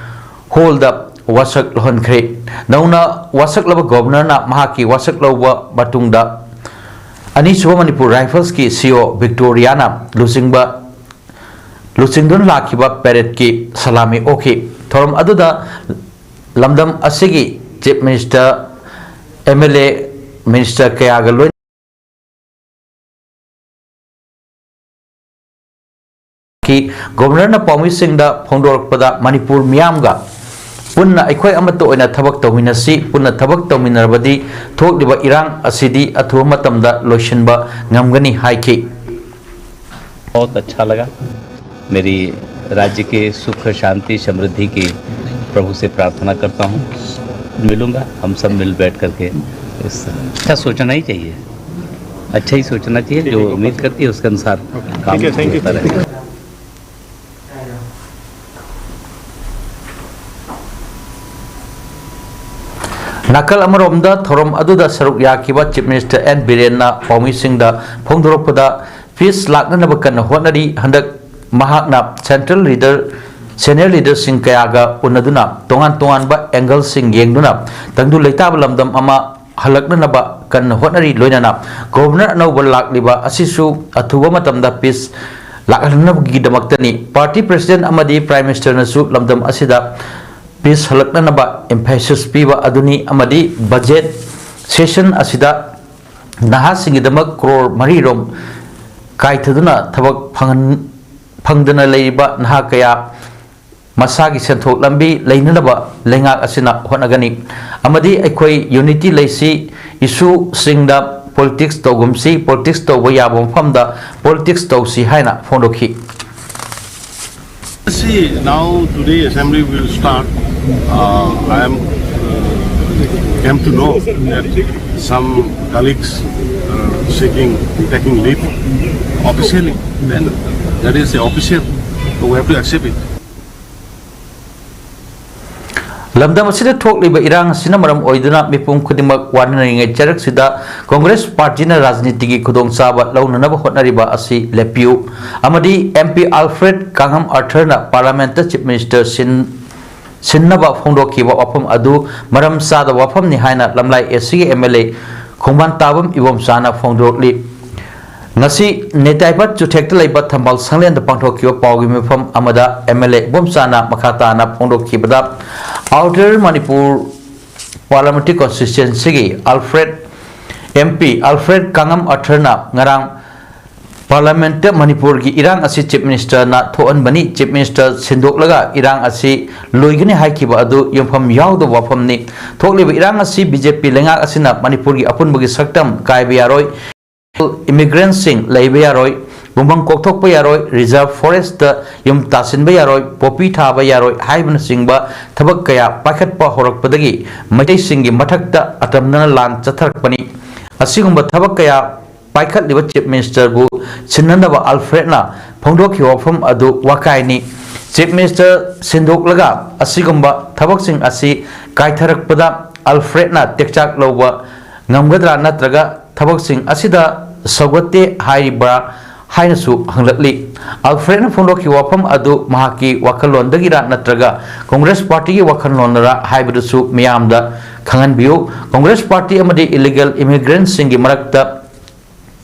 ꯍꯣꯜꯗ ꯋꯥꯁꯛ ꯂꯧꯍꯟꯈ꯭ꯔꯦ꯫ ꯅꯧꯅ ꯋꯥꯁꯛꯂꯕ Governor ꯅ ꯃꯍꯥꯛꯀꯤ ꯋꯥꯁꯛ ꯂꯧꯕ ꯃꯇꯨꯡꯗ ꯑꯅꯤꯁꯨꯕ ꯃꯅꯤꯄꯨꯔ Rifles ꯀꯤ C O ꯚꯤꯛꯇꯣꯔꯤꯌꯥꯅ ꯂꯨꯆꯤꯡꯕ, ꯂꯨꯆꯤꯡꯗꯨꯅ ꯂꯥꯛꯈꯤꯕ parade ꯀꯤ ꯁꯂꯥꯃꯤ ꯑꯣꯛꯈꯤ꯫ ꯊꯧꯔꯝ ꯑꯗꯨꯗ ꯂꯝꯗꯝ ꯑꯁꯤꯒꯤ Chief Minister, M L A, Minister ꯀꯌꯥꯒ ꯂꯣꯏꯅ ꯀꯤ Governor ꯅ ꯄꯥꯎꯃꯤꯁꯤꯡꯗ ꯐꯣꯡꯗꯣꯔꯛꯄꯗ, ꯃꯅꯤꯄꯨꯔ ꯃꯤꯌꯥꯝꯒ ꯄꯨꯟꯅ ꯑꯩꯈꯣꯏ ꯑꯃꯠꯇ ꯑꯣꯏꯅ ꯊꯕꯛ ꯇꯧꯃꯤꯟꯅꯁꯤ, ꯄꯨꯟꯅ ꯊꯕꯛ ꯇꯧꯃꯤꯟꯅꯔꯕꯗꯤ ꯊꯣꯛꯂꯤꯕ ꯏꯔꯥꯡ ꯑꯁꯤꯗꯤ ꯑꯊꯨꯕ ꯃꯇꯝꯗ ꯂꯣꯏꯁꯤꯟꯕ ꯉꯝꯒꯅꯤ ꯍꯥꯏꯈꯤ꯫ बहुत अच्छा लगा। मेरी राज्य के सुख, शांति, समृद्धि की प्रभु से प्रार्थना करता हूँ। मिलूंगा, हम सब मिल बैठ करके इस अच्छा सोचना ही चाहिए, अच्छा ही सोचना चाहिए। जो उम्मीद करती है, उसके अनुसार काम ठीक है, thank you। होता रहेगा। ꯅꯥꯀꯜ ꯑꯃꯔꯣꯝꯗ, ꯊꯧꯔꯝ ꯑꯗꯨꯗ ꯁꯔꯨꯛ ꯌꯥꯈꯤꯕ Chief Minister N ꯕꯤꯔꯦꯟꯅ ꯄꯥꯎꯃꯤꯁꯤꯡꯗ ꯐꯣꯡꯗꯣꯔꯛꯄꯗ, peace ꯂꯥꯛꯅꯅꯕ ꯀꯟꯅ ꯍꯣꯠꯅꯔꯤ꯫ ꯍꯟꯗꯛ ꯃꯍꯥꯛꯅ central leader, senior leader ꯁꯤꯡ ꯀꯌꯥꯒ ꯎꯅꯗꯨꯅ ꯇꯣꯉꯥꯟ ꯇꯣꯉꯥꯟꯕ angle ꯁꯤꯡ ꯌꯦꯡꯗꯨꯅ ꯇꯪꯗꯨ ꯂꯩꯇꯥꯕ ꯂꯝꯗꯝ ꯑꯃ ꯍꯜꯂꯛꯅꯅꯕ ꯀꯟꯅ ꯍꯣꯠꯅꯔꯤ꯫ ꯂꯣꯏꯅꯅ Governor ꯑꯅꯧꯕ ꯂꯥꯛꯂꯤꯕ ꯑꯁꯤꯁꯨ ꯑꯊꯨꯕ ꯃꯇꯝꯗ peace ꯂꯥꯛꯍꯟꯅꯕꯒꯤꯗꯃꯛꯇꯅꯤ꯫ Party President ꯑꯃꯗꯤ Prime Ministerꯅꯁꯨ ꯂꯝꯗꯝ ꯑꯁꯤꯗ peace ꯍꯜꯂꯛꯅꯅꯕ emphasis ꯄꯤꯕ ꯑꯗꯨꯅꯤ ꯑꯃꯗꯤ budget session ꯑꯁꯤꯗ ꯅꯍꯥꯁꯤꯡꯒꯤꯗꯃꯛ ꯀ꯭ꯔꯣꯔ ꯃꯔꯤꯔꯣꯝ ꯀꯥꯏꯊꯗꯨꯅ ꯊꯕꯛ ꯐꯪꯍꯟ-, ꯐꯪꯗꯅ ꯂꯩꯔꯤꯕ ꯅꯍꯥ ꯀꯌꯥ ꯃꯁꯥꯒꯤ ꯁꯦꯟꯊꯣꯛ ꯂꯝꯕꯤ ꯂꯩꯅꯅꯕ ꯂꯩꯉꯥꯛ ꯑꯁꯤꯅ ꯍꯣꯠꯅꯒꯅꯤ ꯑꯃꯗꯤ ꯑꯩꯈꯣꯏ unity ꯂꯩꯁꯤ, issueꯁꯤꯡꯗ politics ꯇꯧꯒꯨꯝꯁꯤ, politics ꯇꯧꯕ ꯌꯥꯕ ꯃꯐꯝꯗ politics ꯇꯧꯁꯤ ꯍꯥꯏꯅ ꯐꯣꯡꯗꯣꯛꯈꯤ꯫ See, now today assembly will start. Uh, I am uh, came to know that some colleagues are seeking taking leave officially. Then that is the official. So we have to accept it. ꯂꯝꯗꯝ ꯑꯁꯤꯗ ꯊꯣꯛꯂꯤꯕ ꯏꯔꯥꯡ ꯑꯁꯤꯅ ꯃꯔꯝ ꯑꯣꯏꯗꯨꯅ ꯃꯤꯄꯨꯝ ꯈꯨꯗꯤꯡꯃꯛ ꯋꯥꯅꯔꯤꯉꯩ ꯆꯔꯛꯁꯤꯗ Congress Partyꯅ ꯔꯥꯖꯅꯤꯇꯤꯒꯤ ꯈꯨꯗꯣꯡꯆꯥꯕ ꯂꯧꯅꯅꯕ ꯍꯣꯠꯅꯔꯤꯕ ꯑꯁꯤ ꯂꯦꯞꯄꯤꯌꯨ ꯑꯃꯗꯤ MP Alfred Kangam Arthurꯅ Parliamentꯇ Chief Minister ꯁꯤꯟ-, ꯁꯤꯟꯅꯕ ꯐꯣꯡꯗꯣꯛꯈꯤꯕ ꯋꯥꯐꯝ ꯑꯗꯨ ꯃꯔꯝ ꯆꯥꯗꯕ ꯋꯥꯐꯝꯅꯤ ꯍꯥꯏꯅ ꯂꯝꯂꯥꯏ ACꯒꯤ MLA ꯈꯣꯡꯕꯥꯟ ꯇꯥꯕꯝ ꯏꯕꯣꯝꯆꯥꯅ ꯐꯣꯡꯗꯣꯛꯂꯤ꯫ ꯉꯁꯤ ꯅꯦꯇꯥꯏꯄꯠ ꯆꯨꯊꯦꯛꯇ ꯂꯩꯕ ꯊꯝꯕꯥꯜ ꯁꯪꯂꯦꯟꯗ ꯄꯥꯡꯊꯣꯛꯈꯤꯕ ꯄꯥꯎꯒꯤ ꯃꯤꯐꯝ ꯑꯃꯗ MLA ꯏꯕꯣꯝꯆꯥꯅ ꯃꯈꯥ ꯇꯥꯅ ꯐꯣꯡꯗꯣꯛꯈꯤꯕꯗ, Outer Manipur Parliamentary Constituencyꯒꯤ Alfred, MP Alfred Kangam Arthurꯅ ꯉꯔꯥꯡ Parliamentꯇ ꯃꯅꯤꯄꯨꯔꯒꯤ ꯏꯔꯥꯡ ꯑꯁꯤ Chief Ministerꯅ ꯊꯣꯛꯍꯟꯕꯅꯤ, Chief Minister ꯁꯤꯟꯗꯣꯛꯂꯒ ꯏꯔꯥꯡ ꯑꯁꯤ ꯂꯣꯏꯒꯅꯤ ꯍꯥꯏꯈꯤꯕ ꯑꯗꯨ ꯌꯨꯝꯐꯝ ꯌꯥꯎꯗꯕ ꯋꯥꯐꯝꯅꯤ꯫ ꯊꯣꯛꯂꯤꯕ ꯏꯔꯥꯡ ꯑꯁꯤ BJP ꯂꯩꯉꯥꯛ ꯑꯁꯤꯅ ꯃꯅꯤꯄꯨꯔꯒꯤ ꯑꯄꯨꯟꯕꯒꯤ ꯁꯛꯇꯝ ꯀꯥꯏꯕ ꯌꯥꯔꯣꯏ, immigrantꯁꯤꯡ ꯂꯩꯕ ꯌꯥꯔꯣꯏ, ꯎꯃꯪ ꯀꯣꯛꯊꯣꯛꯄ ꯌꯥꯔꯣꯏ, reserve forestꯇ ꯌꯨꯝ ꯇꯥꯁꯤꯟꯕ ꯌꯥꯔꯣꯏ, poppy ꯊꯥꯕ ꯌꯥꯔꯣꯏ ꯍꯥꯏꯕꯅꯆꯤꯡꯕ ꯊꯕꯛ ꯀꯌꯥ ꯄꯥꯏꯈꯠꯄ ꯍꯧꯔꯛꯄꯗꯒꯤ ꯃꯩꯇꯩꯁꯤꯡꯒꯤ ꯃꯊꯛꯇ ꯑꯇꯝꯅꯅ ꯂꯥꯟ ꯆꯠꯊꯔꯛꯄꯅꯤ꯫ ꯑꯁꯤꯒꯨꯝꯕ ꯊꯕꯛ ꯀꯌꯥ ꯄꯥꯏꯈꯠꯂꯤꯕ Chief Ministerꯕꯨ ꯁꯤꯟꯅꯅꯕ Alfredꯅ ꯐꯣꯡꯗꯣꯛꯈꯤꯕ ꯋꯥꯐꯝ ꯑꯗꯨ ꯋꯥꯀꯥꯏꯅꯤ꯫ Chief Minister ꯁꯤꯟꯗꯣꯛꯂꯒ ꯑꯁꯤꯒꯨꯝꯕ ꯊꯕꯛꯁꯤꯡ ꯑꯁꯤ ꯀꯥꯏꯊꯔꯛꯄꯗ Alfredꯅ ꯇꯦꯛꯆꯥꯛ ꯂꯧꯕ ꯉꯝꯒꯗ꯭ꯔꯥ ꯅꯠꯇ꯭ꯔꯒ ꯊꯕꯛꯁꯤꯡ ꯑꯁꯤꯗ ꯁꯧꯒꯠꯇꯦ ꯍꯥꯏꯔꯤꯕ꯭ꯔꯥ ꯍꯥꯏꯅꯁꯨ ꯍꯪꯂꯛꯂꯤ꯫ Alfredꯅ ꯐꯣꯡꯗꯣꯛꯈꯤꯕ ꯋꯥꯐꯝ ꯑꯗꯨ ꯃꯍꯥꯛꯀꯤ ꯋꯥꯈꯜꯂꯣꯟꯗꯒꯤꯔꯥ ꯅꯠꯇ꯭ꯔꯒ Congress Partyꯒꯤ ꯋꯥꯈꯜꯂꯣꯟꯅꯔꯥ ꯍꯥꯏꯕꯗꯨꯁꯨ ꯃꯤꯌꯥꯝꯗ ꯈꯪꯍꯟꯕꯤꯌꯨ꯫ Congress Party ꯑꯃꯗꯤ illegal immigrantꯁꯤꯡꯒꯤ ꯃꯔꯛꯇ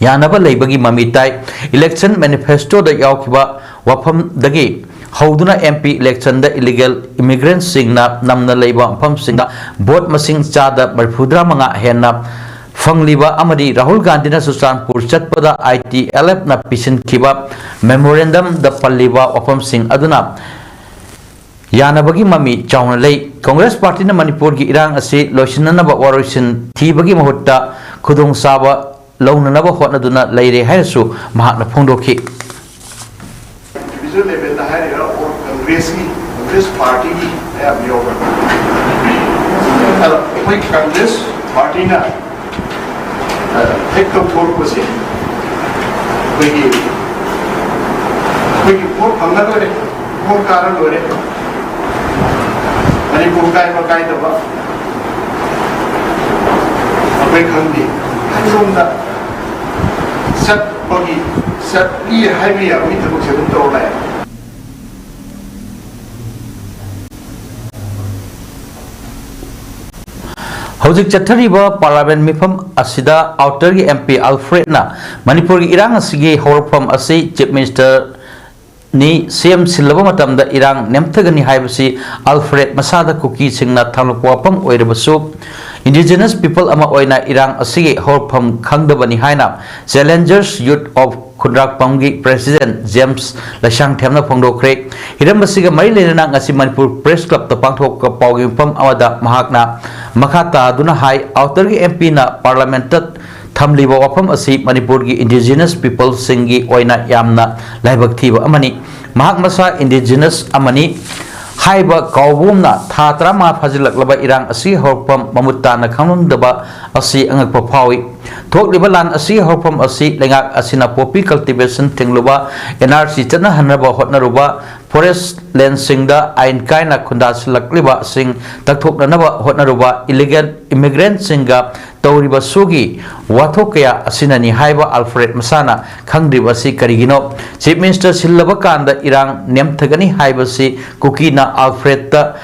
ꯌꯥꯅꯕ ꯂꯩꯕꯒꯤ ꯃꯃꯤ ꯇꯥꯏ꯫ Election manifesto ꯗ ꯌꯥꯎꯈꯤꯕ ꯋꯥꯐꯝꯗꯒꯤ ꯍꯧꯗꯨꯅ M P election ꯗ illegal immigrant ꯁꯤꯡꯅ ꯅꯝꯅ ꯂꯩꯕ ꯃꯐꯝꯁꯤꯡꯗ vote ꯃꯁꯤꯡ ꯆꯥꯗ ꯃꯔꯤꯐꯨꯇꯔꯥ ꯃꯉꯥ ꯍꯦꯟꯅ ꯐꯪꯂꯤꯕ ꯑꯃꯗꯤ ꯔꯥꯍꯨꯜ ꯒꯥꯟꯙꯤꯅ ꯆꯨꯔꯆꯥꯟꯄꯨꯔ ꯆꯠꯄꯗ I T L F ꯅ ꯄꯤꯁꯤꯟꯈꯤꯕ memorandum ꯗ ꯄꯜꯂꯤꯕ ꯋꯥꯐꯝꯁꯤꯡ ꯑꯗꯨꯅ ꯌꯥꯅꯕꯒꯤ ꯃꯃꯤ ꯆꯥꯎꯅ ꯂꯩ꯫ Congress party ꯅ ꯃꯅꯤꯄꯨꯔꯒꯤ ꯏꯔꯥꯡ ꯑꯁꯤ ꯂꯣꯏꯁꯤꯟꯅꯅꯕ ꯋꯥꯔꯣꯏꯁꯤꯟ ꯊꯤꯕꯒꯤ ꯃꯍꯨꯠꯇ ꯈꯨꯗꯣꯡꯆꯥꯕ ꯂꯧꯅꯅꯕ ꯍꯣꯠꯅꯗꯨꯅ ꯂꯩꯔꯦ ꯍꯥꯏꯅꯁꯨ ꯃꯍꯥꯛꯅ ꯐꯣꯡꯗꯣꯛꯈꯤ꯫ Individual level the ꯍꯥꯏꯔꯤꯔꯥ, or Congress ꯀꯤ, Congress party ꯒꯤ ꯑꯌꯥꯝꯕ ꯌꯥꯎꯕ꯭ꯔꯥ? ꯑꯗꯣ ꯑꯩꯈꯣꯏ Congress party ꯅ, ꯑ, ꯍꯦꯛ ꯇꯧꯊꯣꯔꯛꯄꯁꯦ, ꯑꯩꯈꯣꯏꯒꯤ, ꯑꯩꯈꯣꯏꯒꯤ vote ꯐꯪꯒꯗꯣꯔꯦ, vote ꯀꯥꯔ ꯂꯣꯏꯔꯦ, ꯃꯅꯤꯄꯨꯔ ꯀꯥꯏꯕ ꯀꯥꯏꯗꯕ ꯑꯩꯈꯣꯏ ꯈꯪꯗꯦ꯫ ꯍꯥꯏꯔꯣꯝꯗ ꯆꯠꯄꯒꯤ, ꯆꯠꯂꯤ ꯍꯥꯏꯕ ꯌꯥꯕꯒꯤ ꯊꯕꯛꯁꯦ ꯑꯗꯨꯝ ꯇꯧꯔ ꯂꯥꯛꯑꯦ꯫ ꯍꯧꯖꯤꯛ ꯆꯠꯊꯔꯤꯕ Parliament ꯃꯤꯐꯝ ꯑꯁꯤꯗ Outer ꯒꯤ M P Alfred ꯅ ꯃꯅꯤꯄꯨꯔꯒꯤ ꯏꯔꯥꯡ ꯑꯁꯤꯒꯤ ꯍꯧꯔꯛꯐꯝ ꯑꯁꯤ Chief Minister ꯅꯤ ꯁꯦꯝ ꯁꯤꯜꯂꯕ ꯃꯇꯝꯗ ꯏꯔꯥꯡ ꯅꯦꯝꯊꯒꯅꯤ ꯍꯥꯏꯕꯁꯤ Alfred ꯃꯁꯥꯗ ꯀꯨꯀꯤꯁꯤꯡꯅ ꯊꯝꯂꯛꯄ ꯋꯥꯐꯝ ꯑꯣꯏꯔꯕꯁꯨ, indigenous people ꯑꯃ ꯑꯣꯏꯅ ꯏꯔꯥꯡ ꯑꯁꯤꯒꯤ ꯍꯧꯔꯛꯐꯝ ꯈꯪꯗꯕꯅꯤ ꯍꯥꯏꯅ Challengers Youth of ꯈꯨꯟꯗ꯭ꯔꯥꯛꯄꯝꯒꯤ President James ꯂꯩꯁꯥꯡꯊꯦꯝꯅ ꯐꯣꯡꯗꯣꯛꯈ꯭ꯔꯦ꯫ ꯍꯤꯔꯝ ꯑꯁꯤꯒ ꯃꯔꯤ ꯂꯩꯅꯅ ꯉꯁꯤ ꯃꯅꯤꯄꯨꯔ Press Club ꯇ ꯄꯥꯡꯊꯣꯛꯄ ꯄꯥꯎꯒꯤ ꯃꯤꯐꯝ ꯑꯃꯗ ꯃꯍꯥꯛꯅ ꯃꯈꯥ ꯇꯥꯗꯨꯅ ꯍꯥꯏ, Outer ꯒꯤ M P ꯅ Parliament ꯇ ꯊꯝꯂꯤꯕ ꯋꯥꯐꯝ ꯑꯁꯤ ꯃꯅꯤꯄꯨꯔꯒꯤ indigenous people ꯁꯤꯡꯒꯤ ꯑꯣꯏꯅ ꯌꯥꯝꯅ ꯂꯥꯏꯕꯛ ꯊꯤꯕ ꯑꯃꯅꯤ꯫ ꯃꯍꯥꯛ ꯃꯁꯥ indigenous ꯑꯃꯅꯤ ꯍꯥꯏꯕ ꯀꯥꯎꯕꯨꯝꯅ ꯊꯥ ꯇꯔꯥꯃꯉꯥ ꯐꯥꯖꯤꯜꯂꯛꯂꯕ ꯏꯔꯥꯡ ꯑꯁꯤ ꯍꯧꯔꯛꯐꯝ ꯃꯃꯨꯠ ꯇꯥꯅ ꯈꯪꯂꯝꯗꯕ ꯑꯁꯤ ꯑꯉꯛꯄ ꯐꯥꯎꯏ꯫ ꯊꯣꯛꯂꯤꯕ ꯂꯥꯟ ꯑꯁꯤ ꯍꯧꯔꯛꯐꯝ ꯑꯁꯤ ꯂꯩꯉꯥꯛ ꯑꯁꯤꯅ poppy cultivation ꯊꯤꯡꯂꯨꯕ, N R C ꯆꯠꯅꯍꯟꯅꯕ ꯍꯣꯠꯅꯔꯨꯕ, forest land ꯁꯤꯡꯗ ꯑꯥꯏꯟ ꯀꯥꯏꯅ ꯈꯨꯟꯗꯥꯁꯤꯜꯂꯛꯂꯤꯕꯁꯤꯡ ꯇꯛꯊꯣꯛꯅꯅꯕ ꯍꯣꯠꯅꯔꯨꯕ, illegal immigrant ꯁꯤꯡꯒ ꯇꯧꯔꯤꯕ ꯁꯣꯒꯤ ꯋꯥꯊꯣꯛ ꯀꯌꯥ ꯑꯁꯤꯅꯅꯤ ꯍꯥꯏꯕ Alfred ꯃꯁꯥꯅ ꯈꯪꯗ꯭ꯔꯤꯕ ꯑꯁꯤ ꯀꯔꯤꯒꯤꯅꯣ? Chief Minister ꯁꯤꯜꯂꯕ ꯀꯥꯟꯗ ꯏꯔꯥꯡ ꯅꯦꯝꯊꯒꯅꯤ ꯍꯥꯏꯕꯁꯤ ꯀꯨꯀꯤꯅ Alfred ꯇ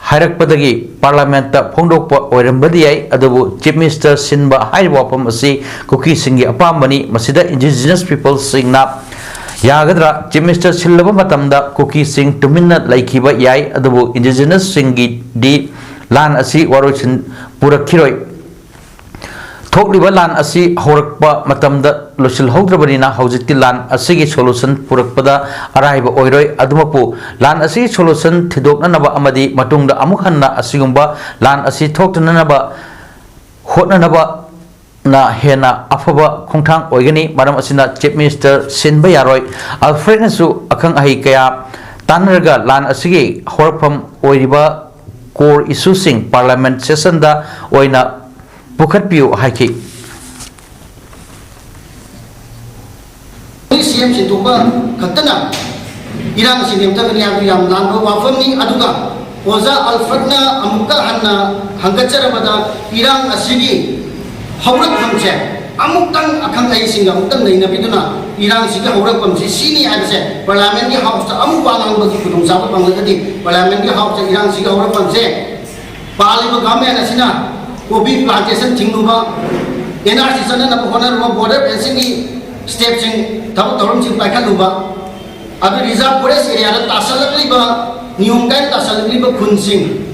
ꯍꯥꯏꯔꯛꯄꯗꯒꯤ ꯄꯥꯔꯂꯥꯃꯦꯟꯠꯇ ꯐꯣꯡꯗꯣꯛꯄ ꯑꯣꯏꯔꯝꯕꯗꯤ ꯌꯥꯏ, ꯑꯗꯨꯕꯨ ꯆꯤꯐ ꯃꯤꯅꯤꯁꯇꯔ ꯁꯤꯟꯕ ꯍꯥꯏꯔꯤꯕ ꯋꯥꯐꯝ ꯑꯁꯤ ꯀꯨꯀꯤꯁꯤꯡꯒꯤ ꯑꯄꯥꯝꯕꯅꯤ꯫ ꯃꯁꯤꯗ ꯏꯟꯗꯤꯖꯤꯅꯁ ꯄꯤꯄꯜꯁꯤꯡꯅ ꯌꯥꯒꯗ꯭ꯔꯥ? ꯆꯤꯐ ꯃꯤꯅꯤꯁꯇꯔ ꯁꯤꯜꯂꯕ ꯃꯇꯝꯗ ꯀꯨꯀꯤꯁꯤꯡ ꯇꯨꯃꯤꯟꯅ ꯂꯩꯈꯤꯕ ꯌꯥꯏ, ꯑꯗꯨꯕꯨ ꯏꯟꯗꯤꯖꯤꯅꯁꯁꯤꯡꯒꯤꯗꯤ ꯂꯥꯟ ꯑꯁꯤ ꯋꯥꯔꯣꯏꯁꯤꯟ ꯄꯨꯔꯛꯈꯤꯔꯣꯏ꯫ ꯊꯣꯛꯂꯤꯕ ꯂꯥꯟ ꯑꯁꯤ ꯍꯧꯔꯛꯄ ꯃꯇꯝꯗ ꯂꯣꯏꯁꯤꯜꯍꯧꯗ꯭ꯔꯕꯅꯤꯅ ꯍꯧꯖꯤꯛꯇꯤ ꯂꯥꯟ ꯑꯁꯤꯒꯤ ꯁꯣꯂꯨꯁꯟ ꯄꯨꯔꯛꯄꯗ ꯑꯔꯥꯏꯕ ꯑꯣꯏꯔꯣꯏ꯫ ꯑꯗꯨꯃꯛꯄꯨ ꯂꯥꯟ ꯑꯁꯤꯒꯤ ꯁꯣꯂꯨꯁꯟ ꯊꯤꯗꯣꯛꯅꯅꯕ ꯑꯃꯗꯤ ꯃꯇꯨꯡꯗ ꯑꯃꯨꯛ ꯍꯟꯅ ꯑꯁꯤꯒꯨꯝꯕ ꯂꯥꯟ ꯑꯁꯤ ꯊꯣꯛꯇꯅꯅꯕ ꯍꯣꯠꯅꯅꯕꯅ ꯍꯦꯟꯅ ꯑꯐꯕ ꯈꯣꯡꯊꯥꯡ ꯑꯣꯏꯒꯅꯤ꯫ ꯃꯔꯝ ꯑꯁꯤꯅ ꯆꯤꯐ ꯃꯤꯅꯤꯁꯇꯔ ꯁꯤꯟꯕ ꯌꯥꯔꯣꯏ꯫ ꯑꯜꯐ꯭ꯔꯦꯗꯅꯁꯨ ꯑꯈꯪ ꯑꯍꯩ ꯀꯌꯥ ꯇꯥꯟꯅꯔꯒ ꯂꯥꯟ ꯑꯁꯤꯒꯤ ꯍꯧꯔꯛꯐꯝ ꯑꯣꯏꯔꯤꯕ ꯀꯣꯔ ꯏꯁꯨꯁꯤꯡ ꯄꯥꯔꯂꯥꯃꯦꯟꯠ ꯁꯦꯁꯟꯗ ꯑꯣꯏꯅ ꯄꯨꯈꯠꯄꯤꯌꯨ ꯍꯥꯏꯈꯤ꯫ ꯁꯤ ꯑꯦꯝ ꯁꯤꯟꯗꯣꯛꯄ ꯈꯛꯇꯅ ꯏꯔꯥꯡ ꯑꯁꯤ ꯅꯦꯝꯊꯒꯅꯤ ꯍꯥꯏꯕꯗꯨ ꯌꯥꯝ ꯂꯥꯟꯕ ꯋꯥꯐꯝꯅꯤ꯫ ꯑꯗꯨꯒ ꯑꯣꯖꯥ ꯑꯜꯐ꯭ꯔꯦꯗꯅ ꯑꯃꯨꯛꯀ ꯍꯟꯅ ꯍꯪꯒꯠꯆꯔꯕꯗ ꯏꯔꯥꯡ ꯑꯁꯤꯒꯤ ꯍꯧꯔꯛꯐꯝꯁꯦ ꯑꯃꯨꯛꯇꯪ ꯑꯈꯪ ꯑꯍꯩꯁꯤꯡꯒ ꯑꯃꯨꯛꯇꯪ ꯅꯩꯅꯕꯤꯗꯨꯅ ꯏꯔꯥꯡꯁꯤꯒꯤ ꯍꯧꯔꯛꯐꯝꯁꯤ ꯁꯤꯅꯤ ꯍꯥꯏꯕꯁꯦ ꯄꯥꯔꯂꯥꯃꯦꯟꯒꯤ ꯍꯥꯎꯁꯇ ꯑꯃꯨꯛ ꯋꯥ ꯉꯥꯡꯕꯒꯤ ꯈꯨꯗꯣꯡꯆꯥꯕ ꯐꯪꯂꯒꯗꯤ ꯄꯥꯔꯂꯥꯃꯦꯟꯒꯤ ꯍꯥꯎꯁꯇ ꯏꯔꯥꯡꯁꯤꯒꯤ ꯍꯧꯔꯛꯐꯝꯁꯦ ꯄꯥꯜꯂꯤꯕ ꯒꯚꯔꯟꯃꯦꯟꯠ ꯑꯁꯤꯅ ꯀꯣꯕꯤ ꯄ꯭ꯂꯥꯟꯇꯦꯁꯟ ꯊꯤꯡꯂꯨꯕ, ꯑꯦꯟ ꯑꯥꯔ ꯁꯤ ꯆꯠꯅꯅꯕ ꯍꯣꯠꯅꯔꯨꯕ, ꯕꯣꯔꯗꯔ ꯐꯦꯟꯁꯤꯡꯒꯤ ꯁ꯭ꯇꯦꯞꯁꯤꯡ, ꯊꯕꯛ ꯊꯧꯔꯝꯁꯤꯡ ꯄꯥꯏꯈꯠꯂꯨꯕ, ꯑꯗꯨ ꯔꯤꯖꯥꯔꯚ ꯐꯣꯔꯦꯁ꯭ꯠ ꯑꯦꯔꯤꯌꯥꯗ ꯇꯥꯁꯜꯂꯛꯂꯤꯕ, ꯅꯤꯌꯣꯝ ꯀꯥꯏꯅ ꯇꯥꯁꯜꯂꯛꯂꯤꯕ ꯈꯨꯟꯁꯤꯡ,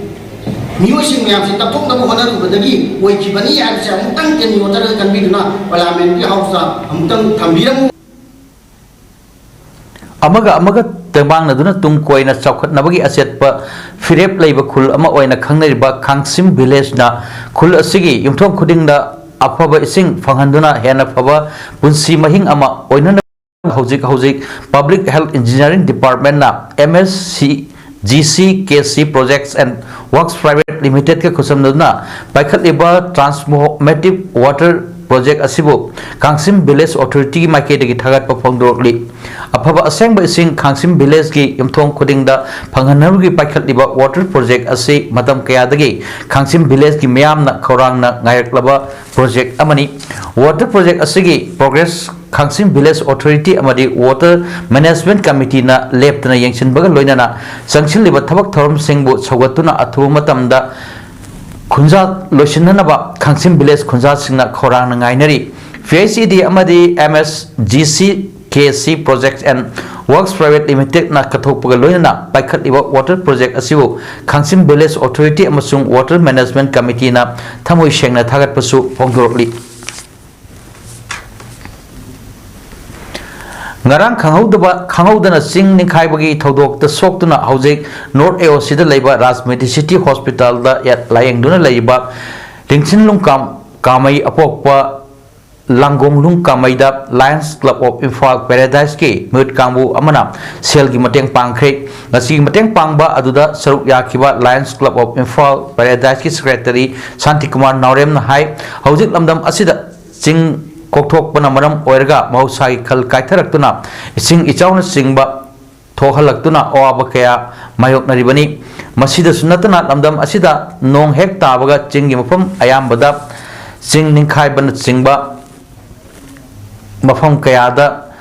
ꯃꯤꯑꯣꯏꯁꯤꯡ ꯃꯌꯥꯝꯁꯤ ꯇꯞꯊꯣꯛꯅꯕ ꯍꯣꯠꯅꯔꯨꯕꯗꯒꯤ ꯑꯣꯏꯈꯤꯕꯅꯤ ꯍꯥꯏꯕꯁꯦ ꯑꯃꯨꯛꯇꯪ ꯇꯦꯟꯌꯣ ꯆꯠꯂꯒ ꯈꯟꯕꯤꯗꯨꯅ ꯄꯥꯔꯂꯤꯌꯥꯃꯦꯟꯠꯀꯤ ꯍꯥꯎꯁꯇ ꯑꯃꯨꯛꯇꯪ ꯊꯝꯕꯤꯔꯝꯃꯨ꯫ ꯑꯃꯒ ꯑꯃꯒ ꯇꯦꯡꯕꯥꯡꯅꯗꯨꯅ ꯇꯨꯡ ꯀꯣꯏꯅ ꯆꯥꯎꯈꯠꯅꯕꯒꯤ ꯑꯆꯦꯠꯄ ꯐꯤꯔꯦꯞ ꯂꯩꯕ ꯈꯨꯜ ꯑꯃ ꯑꯣꯏꯅ ꯈꯪꯅꯔꯤꯕ ꯈꯥꯡꯁꯤꯝ ꯚꯤꯂꯦꯖꯅ ꯈꯨꯜ ꯑꯁꯤꯒꯤ ꯌꯨꯝꯊꯣꯡ ꯈꯨꯗꯤꯡꯗ ꯑꯐꯕ ꯏꯁꯤꯡ ꯐꯪꯍꯟꯗꯨꯅ ꯍꯦꯟꯅ ꯐꯕ ꯄꯨꯟꯁꯤ ꯃꯍꯤꯡ ꯑꯃ ꯑꯣꯏꯅꯅꯕ ꯍꯧꯖꯤꯛ ꯍꯧꯖꯤꯛ Public Health Engineering Departmentꯅ M S C G C K C Projects and Works Private Limitedꯀ ꯈꯨꯠꯁꯝꯅꯗꯨꯅ ꯄꯥꯏꯈꯠꯂꯤꯕ transformative water project ꯑꯁꯤꯕꯨ ꯀꯥꯡꯁꯤꯝ ꯚꯤꯂꯦꯖ ꯑꯣꯊꯣꯔꯤꯇꯤꯒꯤ ꯃꯥꯏꯀꯩꯗꯒꯤ ꯊꯥꯒꯠꯄ ꯐꯣꯡꯗꯣꯔꯛꯂꯤ꯫ ꯑꯐꯕ ꯑꯁꯦꯡꯕ ꯏꯁꯤꯡ ꯀꯥꯡꯁꯤꯝ ꯚꯤꯂꯦꯖꯀꯤ ꯌꯨꯝꯊꯣꯡ ꯈꯨꯗꯤꯡꯗ ꯐꯪꯍꯟꯅꯕꯒꯤ ꯄꯥꯏꯈꯠꯂꯤꯕ ꯋꯥꯇꯔ ꯄ꯭ꯔꯣꯖꯦꯛ ꯑꯁꯤ ꯃꯇꯝ ꯀꯌꯥꯗꯒꯤ ꯀꯥꯡꯁꯤꯝ ꯚꯤꯂꯦꯖꯀꯤ ꯃꯤꯌꯥꯝꯅ ꯈꯧꯔꯥꯡꯅ ꯉꯥꯏꯔꯛꯂꯕ ꯄ꯭ꯔꯣꯖꯦꯛ ꯑꯃꯅꯤ꯫ ꯋꯥꯇꯔ ꯄ꯭ꯔꯣꯖꯦꯛ ꯑꯁꯤꯒꯤ ꯄ꯭ꯔꯣꯒ꯭ꯔꯦꯁ ꯀꯥꯡꯁꯤꯝ ꯚꯤꯂꯦꯖ ꯑꯣꯊꯣꯔꯤꯇꯤ ꯑꯃꯗꯤ ꯋꯥꯇꯔ ꯃꯦꯅꯦꯖꯃꯦꯟꯠ ꯀꯃꯤꯇꯤꯅ ꯂꯦꯞꯇꯅ ꯌꯦꯡꯁꯤꯟꯕꯒ ꯂꯣꯏꯅꯅ ꯆꯪꯁꯤꯜꯂꯤꯕ ꯊꯕꯛ ꯊꯧꯔꯝꯁꯤꯡꯕꯨ ꯁꯧꯒꯠꯇꯨꯅ ꯑꯊꯨꯕ ꯃꯇꯝꯗ ꯈꯨꯟꯖꯥ ꯂꯣꯏꯁꯤꯟꯅꯅꯕ ꯀꯥꯡꯁꯤꯝ ꯚꯤꯂꯦꯖ ꯈꯨꯟꯖꯥꯁꯤꯡꯅ ꯈꯧꯔꯥꯡꯅ ꯉꯥꯏꯅꯔꯤ꯫ ꯄꯤ ꯑꯩꯆ ꯏ ꯗꯤ ꯑꯃꯗꯤ M S G C K C Projects and Works Private Limited ꯅ ꯀꯠꯊꯣꯛꯄꯒ ꯂꯣꯏꯅꯅ ꯄꯥꯏꯈꯠꯂꯤꯕ ꯋꯥꯇꯔ ꯄ꯭ꯔꯣꯖꯦꯛ ꯑꯁꯤꯕꯨ ꯀꯥꯡꯁꯤꯝ ꯚꯤꯂꯦꯖ ꯑꯣꯊꯣꯔꯤꯇꯤ ꯑꯃꯁꯨꯡ ꯋꯥꯇꯔ ꯃꯦꯅꯦꯖꯃꯦꯟꯠ ꯀꯃꯤꯇꯤꯅ ꯊꯃꯣꯏ ꯁꯦꯡꯅ ꯊꯥꯒꯠꯄꯁꯨ ꯐꯣꯡꯗꯣꯔꯛꯂꯤ꯫ ꯉꯔꯥꯡ ꯈꯪꯍꯧꯗꯕ, ꯈꯪꯍꯧꯗꯅ ꯆꯤꯡ ꯅꯤꯡꯈꯥꯏꯕꯒꯤ ꯊꯧꯗꯣꯛꯇ ꯁꯣꯛꯇꯨꯅ ꯍꯧꯖꯤꯛ ꯅꯣꯔꯠ ꯑꯦ ꯑꯣ ꯁꯤꯗ ꯂꯩꯕ ꯔꯥꯖ ꯃꯦꯗꯤꯁꯤꯇꯤ ꯍꯣꯁꯄꯤꯇꯥꯜꯗ ꯌꯥ-, ꯂꯥꯌꯦꯡꯗꯨꯅ ꯂꯩꯔꯤꯕ ꯂꯤꯡꯁꯤꯟꯂꯨꯡ ꯀꯥꯝ-, ꯀꯥꯃꯩ ꯑꯄꯣꯛꯄ ꯂꯥꯡꯒꯣꯡꯂꯨꯡ ꯀꯥꯃꯩꯗ Lions Club of Imphal Paradiseꯀꯤ ꯃꯤꯍꯨꯠ ꯀꯥꯡꯕꯨ ꯑꯃꯅ ꯁꯦꯜꯒꯤ ꯃꯇꯦꯡ ꯄꯥꯡꯈ꯭ꯔꯦ꯫ ꯉꯁꯤꯒꯤ ꯃꯇꯦꯡ ꯄꯥꯡꯕ ꯑꯗꯨꯗ ꯁꯔꯨꯛ ꯌꯥꯈꯤꯕ Lions Club of Imphal Paradiseꯀꯤ ꯁꯦꯀ꯭ꯔꯦꯇꯔꯤ ꯁꯥꯟꯇꯤꯀꯨꯃꯥꯔ ꯅꯥꯎꯔꯦꯝꯅ ꯍꯥꯏ, ꯍꯧꯖꯤꯛ ꯂꯝꯗꯝ ꯑꯁꯤꯗ ꯆꯤꯡ ꯀꯣꯛꯊꯣꯛꯄꯅ ꯃꯔꯝ ꯑꯣꯏꯔꯒ ꯃꯍꯧꯁꯥꯒꯤ ꯈꯜ ꯀꯥꯏꯊꯔꯛꯇꯨꯅ ꯏꯁꯤꯡ ꯏꯆꯥꯎꯅꯆꯤꯡꯕ ꯊꯣꯛꯍꯜꯂꯛꯇꯨꯅ ꯑꯋꯥꯕ ꯀꯌꯥ ꯃꯥꯌꯣꯛꯅꯔꯤꯕꯅꯤ꯫ ꯃꯁꯤꯗꯁꯨ ꯅꯠꯇꯅ ꯂꯝꯗꯝ ꯑꯁꯤꯗ ꯅꯣꯡ ꯍꯦꯛ ꯇꯥꯕꯒ ꯆꯤꯡꯒꯤ ꯃꯐꯝ ꯑꯌꯥꯝꯕꯗ ꯆꯤꯡ ꯅꯤꯡꯈꯥꯏꯕꯅꯆꯤꯡꯕ ꯃꯐꯝ ꯀꯌꯥꯗ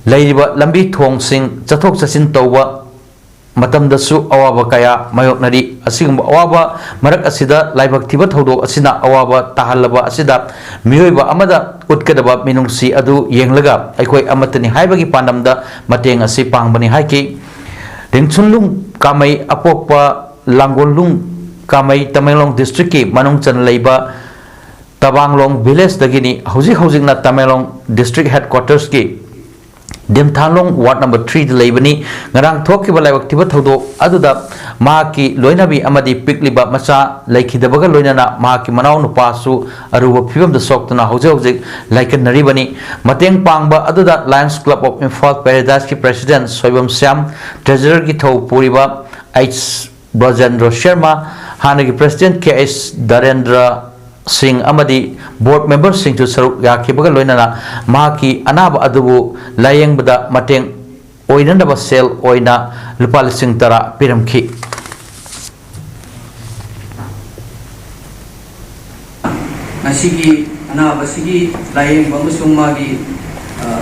ꯂꯩꯔꯤꯕ ꯂꯝꯕꯤ ꯊꯣꯡꯁꯤꯡ ꯆꯠꯊꯣꯛ ꯆꯠꯁꯤꯟ ꯇꯧꯕ ꯃꯇꯝꯗꯁꯨ ꯑꯋꯥꯕ ꯀꯌꯥ ꯃꯥꯌꯣꯛꯅꯔꯤ꯫ ꯑꯁꯤꯒꯨꯝꯕ ꯑꯋꯥꯕ ꯃꯔꯛ ꯑꯁꯤꯗ ꯂꯥꯏꯕꯛ ꯊꯤꯕ ꯊꯧꯗꯣꯛ ꯑꯁꯤꯅ ꯑꯋꯥꯕ ꯇꯥꯍꯜꯂꯕ ꯑꯁꯤꯗ ꯃꯤꯑꯣꯏꯕ ꯑꯃꯗ ꯎꯠꯀꯗꯕ ꯃꯤꯅꯨꯡꯁꯤ ꯑꯗꯨ ꯌꯦꯡꯂꯒ ꯑꯩꯈꯣꯏ ꯑꯃꯠꯇꯅꯤ ꯍꯥꯏꯕꯒꯤ ꯄꯥꯟꯗꯝꯗ ꯃꯇꯦꯡ ꯑꯁꯤ ꯄꯥꯡꯕꯅꯤ ꯍꯥꯏꯈꯤ꯫ ꯂꯤꯡꯁꯨꯟꯂꯨꯡ ꯀꯥꯃꯩ ꯑꯄꯣꯛꯄ ꯂꯥꯡꯒꯣꯜꯂꯨꯡ ꯀꯥꯃꯩ ꯇꯃꯦꯡꯂꯣꯡ ꯗꯤꯁꯇ꯭ꯔꯤꯛꯀꯤ ꯃꯅꯨꯡ ꯆꯟꯅ ꯂꯩꯕ ꯇꯕꯥꯡꯂꯣꯡ ꯚꯤꯂꯦꯖꯇꯒꯤꯅꯤ꯫ ꯍꯧꯖꯤꯛ ꯍꯧꯖꯤꯛꯅ ꯇꯃꯦꯡꯂꯣꯡ ꯗꯤꯁꯇ꯭ꯔꯤꯛ ꯍꯦꯗꯀ꯭ꯋꯥꯇꯔꯁꯀꯤ ꯗꯤꯝꯊꯥꯡꯂꯣꯡ ꯋꯥꯔꯗ ꯅꯝꯕꯔ ꯊ꯭ꯔꯤꯗ ꯂꯩꯕꯅꯤ꯫ ꯉꯔꯥꯡ ꯊꯣꯛꯈꯤꯕ ꯂꯥꯏꯕꯛ ꯊꯤꯕ ꯊꯧꯗꯣꯛ ꯑꯗꯨꯗ ꯃꯍꯥꯛꯀꯤ ꯂꯣꯏꯅꯕꯤ ꯑꯃꯗꯤ ꯄꯤꯛꯂꯤꯕ ꯃꯆꯥ ꯂꯩꯈꯤꯗꯕꯒ ꯂꯣꯏꯅꯅ ꯃꯍꯥꯛꯀꯤ ꯃꯅꯥꯎ ꯅꯨꯄꯥꯁꯨ ꯑꯔꯨꯕ ꯐꯤꯕꯝꯗ ꯁꯣꯛꯇꯨꯅ ꯍꯧꯖꯤꯛ ꯍꯧꯖꯤꯛ ꯂꯥꯏꯀꯠꯅꯔꯤꯕꯅꯤ꯫ ꯃꯇꯦꯡ ꯄꯥꯡꯕ ꯑꯗꯨꯗ Lions Club of Imphal Paradiseꯀꯤ ꯄ꯭ꯔꯦꯁꯤꯗꯦꯟꯠ ꯁꯣꯏꯕꯝ ꯁ꯭ꯌꯥꯝ, ꯇ꯭ꯔꯦꯖꯔꯔꯒꯤ ꯊꯧ ꯄꯨꯔꯤꯕ ꯑꯩꯆ ꯕ꯭ꯔꯖꯦꯟꯗ꯭ꯔ ꯁꯔꯃ, ꯍꯥꯟꯅꯒꯤ ꯄ꯭ꯔꯦꯁꯤꯗꯦꯟꯠ ꯀꯦ ꯑꯩꯆ ꯗꯔꯦꯟꯗ꯭ꯔ ꯁꯤꯡ ꯑꯃꯗꯤ ꯕꯣꯔꯗ ꯃꯦꯝꯕꯔꯁꯤꯡꯁꯨ ꯁꯔꯨꯛ ꯌꯥꯈꯤꯕꯒ ꯂꯣꯏꯅꯅ ꯃꯍꯥꯛꯀꯤ ꯑꯅꯥꯕ ꯑꯗꯨꯕꯨ ꯂꯥꯌꯦꯡꯕꯗ ꯃꯇꯦꯡ ꯑꯣꯏꯅꯅꯕ ꯁꯦꯜ ꯑꯣꯏꯅ ꯂꯨꯄꯥ ꯂꯤꯁꯤꯡ ꯇꯔꯥ ꯄꯤꯔꯝꯈꯤ꯫ ꯉꯁꯤꯒꯤ ꯑꯅꯥꯕꯁꯤꯒꯤ ꯂꯥꯌꯦꯡꯕ ꯑꯃꯁꯨꯡ ꯃꯥꯒꯤ, ꯑ,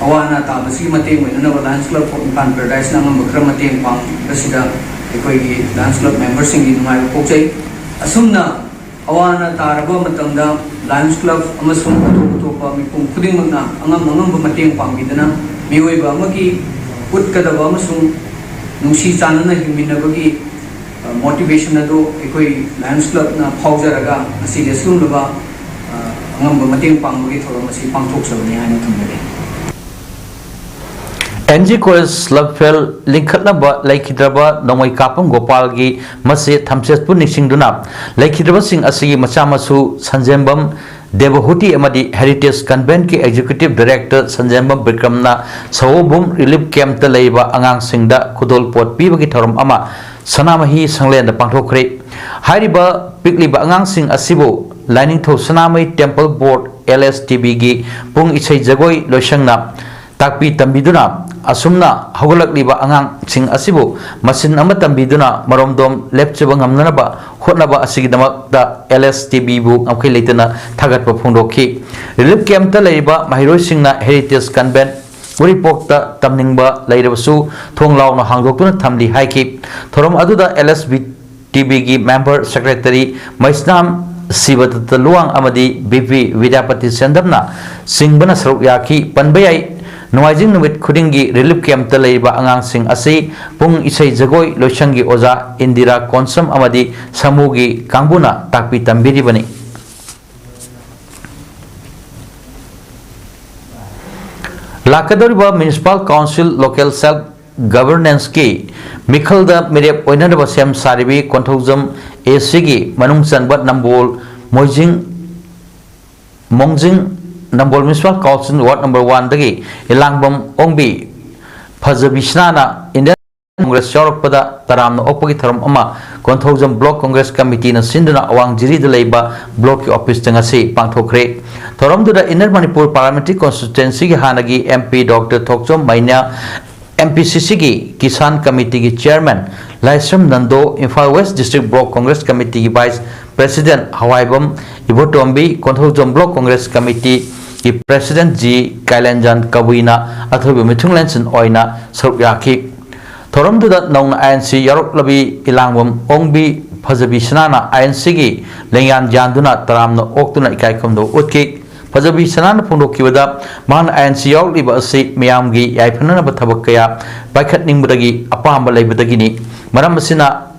ꯑꯋꯥ ꯑꯅꯥ ꯇꯥꯕꯁꯤꯒꯤ ꯃꯇꯦꯡ ꯑꯣꯏꯅꯅꯕ Lions Club of Imphal Paradise ꯅ ꯑꯉꯝꯕ ꯈꯔ ꯃꯇꯦꯡ ꯄꯥꯡꯕꯁꯤꯗ ꯑꯩꯈꯣꯏꯒꯤ Lions Club member ꯁꯤꯡꯒꯤ ꯅꯨꯡꯉꯥꯏꯕ ꯐꯣꯡꯖꯩ꯫ ꯑꯁꯨꯝꯅ ꯑꯋꯥ ꯑꯅꯥ ꯇꯥꯔꯕ ꯃꯇꯝꯗ Lions Club ꯑꯃꯁꯨꯡ ꯑꯇꯣꯞ ꯑꯇꯣꯞꯄ ꯃꯤꯄꯨꯝ ꯈꯨꯗꯤꯡꯃꯛꯅ ꯑꯉꯝ ꯑꯉꯝꯕ ꯃꯇꯦꯡ ꯄꯥꯡꯕꯤꯗꯨꯅ ꯃꯤꯑꯣꯏꯕ ꯑꯃꯒꯤ ꯎꯠꯀꯗꯕ ꯑꯃꯁꯨꯡ ꯅꯨꯡꯁꯤ ꯆꯥꯟꯅꯅ ꯍꯤꯡꯃꯤꯟꯅꯕꯒꯤ, ꯑ, motivation ꯑꯗꯨ ꯑꯩꯈꯣꯏ Lions Club ꯅ ꯐꯥꯎꯖꯔꯒ ꯉꯁꯤꯗꯤ ꯑꯁꯤꯒꯨꯝꯂꯕ, ꯑ, ꯑꯉꯝꯕ ꯃꯇꯦꯡ ꯄꯥꯡꯕꯒꯤ ꯊꯧꯔꯝ ꯑꯁꯤ ꯄꯥꯡꯊꯣꯛꯆꯕꯅꯤ ꯍꯥꯏꯅ ꯊꯝꯖꯒꯦ꯫ ꯑꯦꯟ ꯖꯤ ꯀꯣꯂꯦꯖ ꯂꯝꯐꯦꯜ ꯂꯤꯡꯈꯠꯅꯕ ꯂꯩꯈꯤꯗ꯭ꯔꯕ ꯅꯣꯡꯃꯩ ꯀꯥꯞꯄꯝ ꯒꯣꯄꯥꯜꯒꯤ ꯃꯆꯦ ꯊꯝꯆꯦꯠꯄꯨ ꯅꯤꯡꯁꯤꯡꯗꯨꯅ ꯂꯩꯈꯤꯗ꯭ꯔꯕꯁꯤꯡ ꯑꯁꯤꯒꯤ ꯃꯆꯥ ꯃꯁꯨ ꯁꯟꯖꯦꯝꯕꯝ ꯗꯦꯕꯍꯨꯇꯤ ꯑꯃꯗꯤ Heritage Convent ꯀꯤ Executive Director ꯁꯟꯖꯦꯝꯕꯝ ꯕꯤꯀ꯭ꯔꯝꯅ ꯁꯑꯣꯕꯨꯝ relief camp ꯇ ꯂꯩꯔꯤꯕ ꯑꯉꯥꯡꯁꯤꯡꯗ ꯈꯨꯗꯣꯜ ꯄꯣꯠ ꯄꯤꯕꯒꯤ ꯊꯧꯔꯝ ꯑꯃ ꯁꯅꯥꯃꯍꯤ ꯁꯪꯂꯦꯟꯗ ꯄꯥꯡꯊꯣꯛꯈ꯭ꯔꯦ꯫ ꯍꯥꯏꯔꯤꯕ ꯄꯤꯛꯂꯤꯕ ꯑꯉꯥꯡꯁꯤꯡ ꯑꯁꯤꯕꯨ ꯂꯥꯏꯅꯤꯡꯊꯧ ꯁꯅꯥꯃꯍꯤ Temple Board, L S T B ꯒꯤ ꯄꯨꯡ ꯏꯁꯩ ꯖꯒꯣꯏ ꯂꯣꯏꯁꯪꯅ ꯇꯥꯛꯄꯤ ꯇꯝꯕꯤꯗꯨꯅ ꯑꯁꯨꯝꯅ ꯍꯧꯒꯠꯂꯛꯂꯤꯕ ꯑꯉꯥꯡꯁꯤꯡ ꯑꯁꯤꯕꯨ ꯃꯁꯤꯟ ꯑꯃ ꯇꯝꯕꯤꯗꯨꯅ ꯃꯔꯣꯝꯗꯣꯝ ꯂꯦꯞꯆꯕ ꯉꯝꯅꯅꯕ ꯍꯣꯠꯅꯕ ꯑꯁꯤꯒꯤꯗꯃꯛꯇ L S T B ꯕꯨ ꯉꯝꯈꯩ ꯂꯩꯇꯅ ꯊꯥꯒꯠꯄ ꯐꯣꯡꯗꯣꯛꯈꯤ꯫ Relief camp ꯇ ꯂꯩꯔꯤꯕ ꯃꯍꯩꯔꯣꯏꯁꯤꯡꯅ Heritage Convent ꯎꯔꯤꯄꯣꯛꯇ ꯇꯝꯅꯤꯡꯕ ꯂꯩꯔꯕꯁꯨ ꯊꯣꯡ ꯂꯥꯎꯅ ꯍꯥꯡꯗꯣꯛꯇꯨꯅ ꯊꯝꯂꯤ ꯍꯥꯏꯈꯤ꯫ ꯊꯧꯔꯝ ꯑꯗꯨꯗ L S B T B ꯒꯤ member secretary ꯃꯩꯁꯅꯥꯝ ꯁꯤꯕꯗꯠꯇ ꯂꯨꯋꯥꯡ ꯑꯃꯗꯤ V P ꯕꯤꯗ꯭ꯌꯥꯄꯇꯤ ꯁꯦꯟꯗꯝꯅ ꯆꯤꯡꯕꯅ ꯁꯔꯨꯛ ꯌꯥꯈꯤ꯫ ꯄꯟꯕ ꯌꯥꯏ, ꯅꯣꯡꯃꯥꯏꯖꯤꯡ ꯅꯨꯃꯤꯠ ꯈꯨꯗꯤꯡꯒꯤ relief camp ꯇ ꯂꯩꯔꯤꯕ ꯑꯉꯥꯡꯁꯤꯡ ꯑꯁꯤ ꯄꯨꯡ ꯏꯁꯩ ꯖꯒꯣꯏ ꯂꯣꯏꯁꯪꯒꯤ ꯑꯣꯖꯥ ꯏꯟꯗꯤꯔꯥ ꯀꯣꯟꯁꯝ ꯑꯃꯗꯤ ꯁꯥꯃꯨꯒꯤ ꯀꯥꯡꯕꯨꯅ ꯇꯥꯛꯄꯤ ꯇꯝꯕꯤꯔꯤꯕꯅꯤ꯫ ꯂꯥꯛꯀꯗꯧꯔꯤꯕ Municipal Council Local Self Governance ꯀꯤ ꯃꯤꯈꯜꯗ ꯃꯤꯔꯦꯞ ꯑꯣꯏꯅꯅꯕ ꯁꯦꯝ ꯁꯥꯔꯤꯕꯤ ꯀꯣꯟꯊꯧꯖꯝ A C ꯒꯤ ꯃꯅꯨꯡ ꯆꯟꯕ ꯅꯝꯕꯣꯜ ꯃꯣꯏꯖꯤꯡ, ꯃꯣꯡꯖꯤꯡ ꯅꯝꯕꯣꯜ Municipal Council Ward number one ꯗꯒꯤ ꯏꯂꯥꯡꯕꯝ ꯑꯣꯡꯕꯤ ꯐꯖꯕꯤꯁꯅꯥꯅ Indian ꯀꯣꯡꯒ꯭ꯔꯦꯁ ꯌꯥꯎꯔꯛꯄꯗ ꯇꯔꯥꯝꯅ ꯑꯣꯛꯄꯒꯤ ꯊꯧꯔꯝ ꯑꯃ ꯀꯣꯟꯊꯧꯖꯝ ꯕ꯭ꯂꯣꯛ ꯀꯣꯡꯒ꯭ꯔꯦꯁ ꯀꯃꯤꯇꯤꯅ ꯁꯤꯟꯗꯨꯅ ꯑꯋꯥꯡ ꯖꯤꯔꯤꯗ ꯂꯩꯕ ꯕ꯭ꯂꯣꯛꯀꯤ ꯑꯣꯐꯤꯁꯇ ꯉꯁꯤ ꯄꯥꯡꯊꯣꯛꯈ꯭ꯔꯦ꯫ ꯊꯧꯔꯝꯗꯨꯗ ꯏꯟꯅꯔ ꯃꯅꯤꯄꯨꯔ ꯄꯥꯔꯂꯤꯌꯥꯃꯦꯟꯇꯔꯤ ꯀꯣꯟꯁꯇꯤꯇ꯭ꯋꯦꯟꯁꯤꯒꯤ ꯍꯥꯟꯅꯒꯤ M P doctor Thokchom Meinya, M P C ꯁꯤꯒꯤ ꯀꯤꯁꯥꯟ ꯀꯃꯤꯇꯤꯒꯤ chairman Laisram Nando, Imphal west district block congress ꯀꯃꯤꯇꯤꯒꯤ vice president Hawaibam Ibotombi, Konthoujam block congress ꯀꯃꯤꯇꯤꯒꯤ ꯄ꯭ꯔꯦꯁꯤꯗꯦꯟꯠ ꯖꯤ ꯀꯥꯏꯂꯦꯟꯖꯥꯟ ꯀꯕꯨꯏꯅ ꯑꯊꯣꯏꯕ ꯃꯤꯊꯨꯡꯂꯦꯟꯁꯤꯟ ꯑꯣꯏꯅ ꯁꯔꯨꯛ ꯌꯥꯈꯤ꯫ ꯊꯧꯔꯝꯗꯨꯗ ꯅꯧꯅ ꯑꯥꯏ ꯑꯦꯟ ꯁꯤ ꯌꯥꯎꯔꯛꯂꯕꯤ ꯏꯂꯥꯡꯕꯝ ꯑꯣꯡꯕꯤ ꯐꯖꯕꯤ ꯁꯅꯥꯅ ꯑꯥꯏ ꯑꯦꯟ ꯁꯤꯒꯤ ꯂꯦꯡꯌꯥꯟ ꯌꯥꯟꯗꯨꯅ ꯇꯔꯥꯝꯅ ꯑꯣꯛꯇꯨꯅ ꯏꯀꯥꯏ ꯈꯨꯝꯅꯕ ꯎꯠꯈꯤ꯫ ꯐꯖꯕꯤ ꯁꯅꯥꯅ ꯐꯣꯡꯗꯣꯛꯈꯤꯕꯗ, ꯃꯍꯥꯛꯅ ꯑꯥꯏ ꯑꯦꯟ ꯁꯤ ꯌꯥꯎꯔꯛꯂꯤꯕ ꯑꯁꯤ ꯃꯤꯌꯥꯝꯒꯤ ꯌꯥꯏꯐꯅꯅꯕ ꯊꯕꯛ ꯀꯌꯥ ꯄꯥꯏꯈꯠꯅꯤꯡꯕꯗꯒꯤ ꯑꯄꯥꯝꯕ ꯂꯩꯕꯗꯒꯤꯅꯤ꯫ ꯃꯔꯝ ꯑꯁꯤꯅ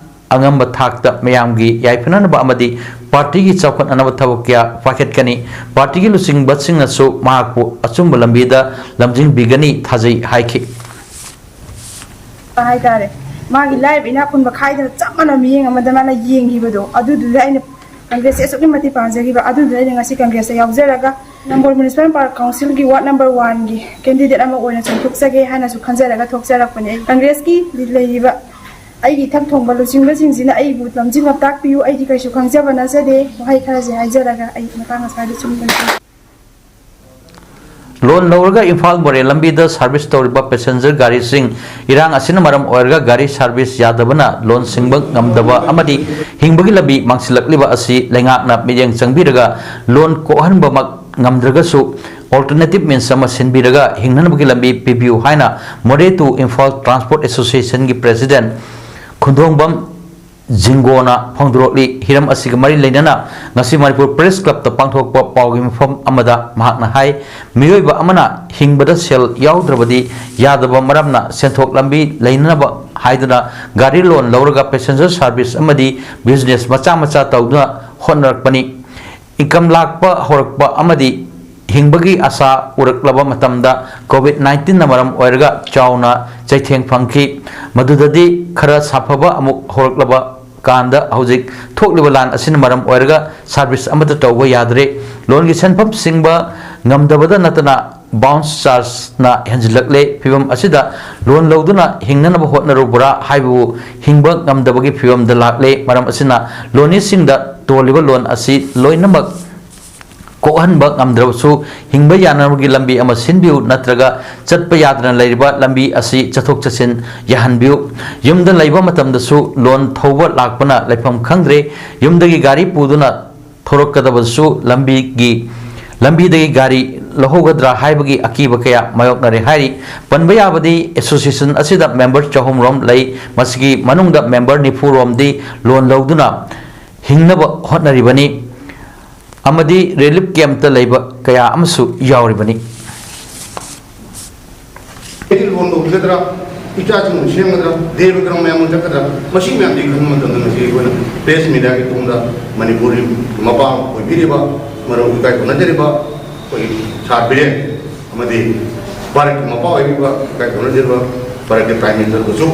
ꯑꯉꯝꯕ ꯊꯥꯛꯇ ꯃꯤꯌꯥꯝꯒꯤ ꯌꯥꯏꯐꯅꯅꯕ ꯑꯃꯗꯤ ꯄꯥꯔꯇꯤꯒꯤ ꯆꯥꯎꯈꯠꯅꯅꯕ ꯊꯕꯛ ꯀꯌꯥ ꯄꯥꯏꯈꯠꯀꯅꯤ꯫ ꯄꯥꯔꯇꯤꯒꯤ ꯂꯨꯆꯤꯡꯕꯁꯤꯡꯅꯁꯨ ꯃꯍꯥꯛꯄꯨ ꯑꯆꯨꯝꯕ ꯂꯝꯕꯤꯗ ꯂꯝꯖꯤꯡꯕꯤꯒꯅꯤ ꯊꯥꯖꯩ ꯍꯥꯏꯈꯤ꯫ ꯍꯥꯏꯇꯥꯔꯦ, ꯃꯥꯒꯤ ꯂꯥꯏꯔꯕ ꯏꯅꯥꯛ ꯈꯨꯟꯕ ꯈꯥꯏꯗꯅ ꯆꯞ ꯃꯥꯟꯅꯕ ꯃꯤꯠꯌꯦꯡ ꯑꯃꯗ ꯃꯥꯅ ꯌꯦꯡꯈꯤꯕꯗꯣ, ꯑꯗꯨꯗꯨꯗ ꯑꯩꯅ ꯀꯪꯒ꯭ꯔꯦꯁꯁꯦ ꯑꯁꯨꯛꯀꯤ ꯃꯇꯤꯛ ꯄꯥꯝꯖꯈꯤꯕ꯫ ꯑꯗꯨꯗꯨꯅ ꯑꯩꯅ ꯉꯁꯤ ꯀꯪꯒ꯭ꯔꯦꯁꯇ ꯌꯥꯎꯖꯔꯒ ꯅꯝꯕꯣꯜ ꯃ꯭ꯌꯨꯅꯤꯁꯤꯄꯥꯜ ꯄꯥꯔꯛ ꯀꯥꯎꯟꯁꯤꯜꯒꯤ ꯋꯥꯔꯗ ꯅꯝꯕꯔ ꯋꯥꯟꯒꯤ ꯀꯦꯟꯗꯤꯗꯦꯠ ꯑꯃ ꯑꯣꯏꯅ ꯆꯣꯡꯊꯣꯛꯆꯒꯦ ꯍꯥꯏꯅꯁꯨ ꯈꯟꯖꯔꯒ ꯊꯣꯛꯆꯔꯛꯄꯅꯦ꯫ ꯑꯩ ꯀꯪꯒ꯭ꯔꯦꯁꯀꯤ ꯂꯩꯔꯤꯕ ꯑꯩꯒꯤ ꯏꯊꯛ ꯊꯣꯡꯕ ꯂꯨꯆꯤꯡꯕꯁꯤꯡꯁꯤꯅ ꯑꯩꯕꯨ ꯂꯝꯖꯤꯡ ꯂꯝꯇꯥꯛꯄꯤꯌꯨ, ꯑꯩꯗꯤ ꯀꯩꯁꯨ ꯈꯪꯖꯕ ꯅꯠꯆꯗꯦ꯫ ꯋꯥꯍꯩ ꯈꯔꯁꯦ ꯍꯥꯏꯖꯔꯒ ꯑꯩ ꯃꯇꯥꯡ ꯑꯁ꯭ꯋꯥꯏꯗ ꯁꯨꯝ ꯂꯣꯏꯁꯤꯟꯖꯔꯦ꯫ ꯂꯣꯟ ꯂꯧꯔꯒ ꯏꯝꯐꯥꯜ ꯃꯣꯔꯦ ꯂꯝꯕꯤꯗ ꯁꯥꯔꯚꯤꯁ ꯇꯧꯔꯤꯕ ꯄꯦꯁꯦꯟꯖꯔ ꯒꯥꯔꯤꯁꯤꯡ ꯏꯔꯥꯡ ꯑꯁꯤꯅ ꯃꯔꯝ ꯑꯣꯏꯔꯒ ꯒꯥꯔꯤ ꯁꯥꯔꯚꯤꯁ ꯌꯥꯗꯕꯅ ꯂꯣꯟ ꯁꯤꯡꯕ ꯉꯝꯗꯕ ꯑꯃꯗꯤ ꯍꯤꯡꯕꯒꯤ ꯂꯝꯕꯤ ꯃꯥꯡꯁꯤꯜꯂꯛꯂꯤꯕ ꯑꯁꯤ ꯂꯩꯉꯥꯛꯅ ꯃꯤꯠꯌꯦꯡ ꯆꯪꯕꯤꯔꯒ ꯂꯣꯟ ꯀꯣꯛꯍꯟꯕꯃꯛ ꯉꯝꯗ꯭ꯔꯒꯁꯨ alternative means ꯑꯃ ꯁꯤꯟꯕꯤꯔꯒ ꯍꯤꯡꯅꯅꯕꯒꯤ ꯂꯝꯕꯤ ꯄꯤꯕꯤꯌꯨ ꯍꯥꯏꯅ ꯃꯣꯔꯦ to ꯏꯝꯐꯥꯜ ꯇ꯭ꯔꯥꯟꯁꯄꯣꯔꯠ ꯑꯦꯁꯣꯁꯤꯌꯦꯁꯟꯒꯤ ꯄ꯭ꯔꯦꯁꯤꯗꯦꯟꯠ ꯈꯨꯟꯗꯣꯡꯕꯝ ꯖꯤꯡꯒꯣꯅ ꯐꯣꯡꯗꯣꯔꯛꯂꯤ꯫ ꯍꯤꯔꯝ ꯑꯁꯤꯒ ꯃꯔꯤ ꯂꯩꯅꯅ ꯉꯁꯤ ꯃꯅꯤꯄꯨꯔ ꯄ꯭ꯔꯦꯁ ꯀ꯭ꯂꯕꯇ ꯄꯥꯡꯊꯣꯛꯄ ꯄꯥꯎꯒꯤ ꯃꯤꯐꯝ ꯑꯃꯗ ꯃꯍꯥꯛꯅ ꯍꯥꯏ, ꯃꯤꯑꯣꯏꯕ ꯑꯃꯅ ꯍꯤꯡꯕꯗ ꯁꯦꯜ ꯌꯥꯎꯗ꯭ꯔꯕꯗꯤ ꯌꯥꯗꯕ ꯃꯔꯝꯅ ꯁꯦꯟꯊꯣꯛ ꯂꯝꯕꯤ ꯂꯩꯅꯅꯕ ꯍꯥꯏꯗꯨꯅ ꯒꯥꯔꯤ ꯂꯣꯟ ꯂꯧꯔꯒ ꯄꯦꯁꯦꯟꯖꯔ ꯁꯥꯔꯚꯤꯁ ꯑꯃꯗꯤ ꯕꯤꯖꯤꯅꯦꯁ ꯃꯆꯥ ꯃꯆꯥ ꯇꯧꯗꯨꯅ ꯍꯣꯠꯅꯔꯛꯄꯅꯤ꯫ ꯏꯟꯀꯝ ꯂꯥꯛꯄ ꯍꯧꯔꯛꯄ ꯑꯃꯗꯤ ꯍꯤꯡꯕꯒꯤ ꯑꯁꯥ ꯎꯔꯛꯂꯕ ꯃꯇꯝꯗ COVID nineteenꯅ ꯃꯔꯝ ꯑꯣꯏꯔꯒ ꯆꯥꯎꯅ ꯆꯩꯊꯦꯡ ꯐꯪꯈꯤ꯫ ꯃꯗꯨꯗꯗꯤ ꯈꯔ ꯁꯥꯐꯕ ꯑꯃꯨꯛ ꯍꯧꯔꯛꯂꯕ ꯀꯥꯟꯗ ꯍꯧꯖꯤꯛ ꯊꯣꯛꯂꯤꯕ ꯂꯥꯟ ꯑꯁꯤꯅ ꯃꯔꯝ ꯑꯣꯏꯔꯒ ꯁꯥꯔꯚꯤꯁ ꯑꯃꯠꯇ ꯇꯧꯕ ꯌꯥꯗ꯭ꯔꯦ꯫ ꯂꯣꯟꯒꯤ ꯁꯦꯟꯐꯝ ꯁꯤꯡꯕ ꯉꯝꯗꯕꯗ ꯅꯠꯇꯅ ꯕꯥꯎꯟꯁ ꯆꯥꯔꯖꯅ ꯍꯦꯟꯖꯤꯜꯂꯛꯂꯦ꯫ ꯐꯤꯚꯝ ꯑꯁꯤꯗ ꯂꯣꯟ ꯂꯧꯗꯨꯅ ꯍꯤꯡꯅꯅꯕ ꯍꯣꯠꯅꯔꯨꯕ꯭ꯔꯥ ꯍꯥꯏꯕꯕꯨ ꯍꯤꯡꯕ ꯉꯝꯗꯕꯒꯤ ꯐꯤꯚꯝꯗ ꯂꯥꯛꯂꯦ꯫ ꯃꯔꯝ ꯑꯁꯤꯅ ꯂꯣꯅꯤꯁꯤꯡꯗ ꯇꯣꯜꯂꯤꯕ ꯂꯣꯟ ꯑꯁꯤ ꯂꯣꯏꯅꯃꯛ ꯀꯣꯛꯍꯟꯕ ꯉꯝꯗ꯭ꯔꯕꯁꯨ ꯍꯤꯡꯕ ꯌꯥꯅꯕꯒꯤ ꯂꯝꯕꯤ ꯑꯃ ꯁꯤꯟꯕꯤꯌꯨ, ꯅꯠꯇ꯭ꯔꯒ ꯆꯠꯄ ꯌꯥꯗꯅ ꯂꯩꯔꯤꯕ ꯂꯝꯕꯤ ꯑꯁꯤ ꯆꯠꯊꯣꯛ ꯆꯠꯁꯤꯟ ꯌꯥꯍꯟꯕꯤꯌꯨ꯫ ꯌꯨꯝꯗ ꯂꯩꯕ ꯃꯇꯝꯗꯁꯨ ꯂꯣꯟ ꯊꯧꯕ ꯂꯥꯛꯄꯅ ꯂꯩꯐꯝ ꯈꯪꯗ꯭ꯔꯦ꯫ ꯌꯨꯝꯗꯒꯤ ꯒꯥꯔꯤ ꯄꯨꯗꯨꯅ ꯊꯣꯔꯛꯀꯗꯕꯁꯨ ꯂꯝꯕꯤꯒꯤ, ꯂꯝꯕꯤꯗꯒꯤ ꯒꯥꯔꯤ ꯂꯧꯍꯧꯒꯗ꯭ꯔꯥ ꯍꯥꯏꯕꯒꯤ ꯑꯀꯤꯕ ꯀꯌꯥ ꯃꯥꯌꯣꯛꯅꯔꯦ ꯍꯥꯏꯔꯤ꯫ ꯄꯟꯕ ꯌꯥꯕꯗꯤ, ꯑꯦꯁꯣꯁꯤꯌꯦꯁꯟ ꯑꯁꯤꯗ ꯃꯦꯝꯕꯔ ꯆꯍꯨꯝ ꯔꯣꯝ ꯂꯩ꯫ ꯃꯁꯤꯒꯤ ꯃꯅꯨꯡꯗ ꯃꯦꯝꯕꯔ ꯅꯤꯐꯨ ꯔꯣꯝꯗꯤ ꯂꯣꯟ ꯂꯧꯗꯨꯅ ꯍꯤꯡꯅꯕ ꯍꯣꯠꯅꯔꯤꯕꯅꯤ ꯑꯃꯗꯤ ꯔꯤꯂꯤꯐ ꯀꯦꯝꯞꯇ ꯂꯩꯕ ꯀꯌꯥ ꯑꯃꯁꯨ ꯌꯥꯎꯔꯤꯕꯅꯤ꯫ ꯑꯩꯗꯤ ꯂꯣꯟ ꯂꯧꯈꯤꯒꯗ꯭ꯔꯥ, ꯏꯆꯥꯁꯤꯡꯕꯨ ꯁꯦꯝꯒꯗ꯭ꯔꯥ, ꯗꯦꯕ ꯀꯔꯝ ꯃꯌꯥꯝ ꯑꯃ ꯆꯠꯀꯗ꯭ꯔꯥ, ꯃꯁꯤ ꯃꯌꯥꯝꯁꯤ ꯈꯟꯕ ꯃꯇꯝꯗ ꯉꯁꯤ ꯑꯩꯈꯣꯏꯅ ꯄ꯭ꯔꯦꯁ ꯃꯤꯗꯤꯌꯥꯒꯤ ꯇꯨꯡꯗ ꯃꯅꯤꯄꯨꯔꯒꯤ ꯃꯄꯥ ꯑꯣꯏꯕꯤꯔꯤꯕ, ꯃꯔꯨꯞ ꯏꯀꯥꯏ ꯈꯨꯝꯅꯖꯔꯤꯕ ꯑꯩꯈꯣꯏ ꯁꯥꯔ ꯕꯤꯔꯦꯟ ꯑꯃꯗꯤ ꯚꯥꯔꯠꯀꯤ ꯃꯄꯥ ꯑꯣꯏꯕꯤꯕ ꯏꯀꯥꯏ ꯈꯨꯝꯅꯖꯔꯤꯕ ꯚꯥꯔꯠꯀꯤ ꯄ꯭ꯔꯥꯏꯝ ꯃꯤꯅꯤꯁꯇꯔꯕꯨꯁꯨ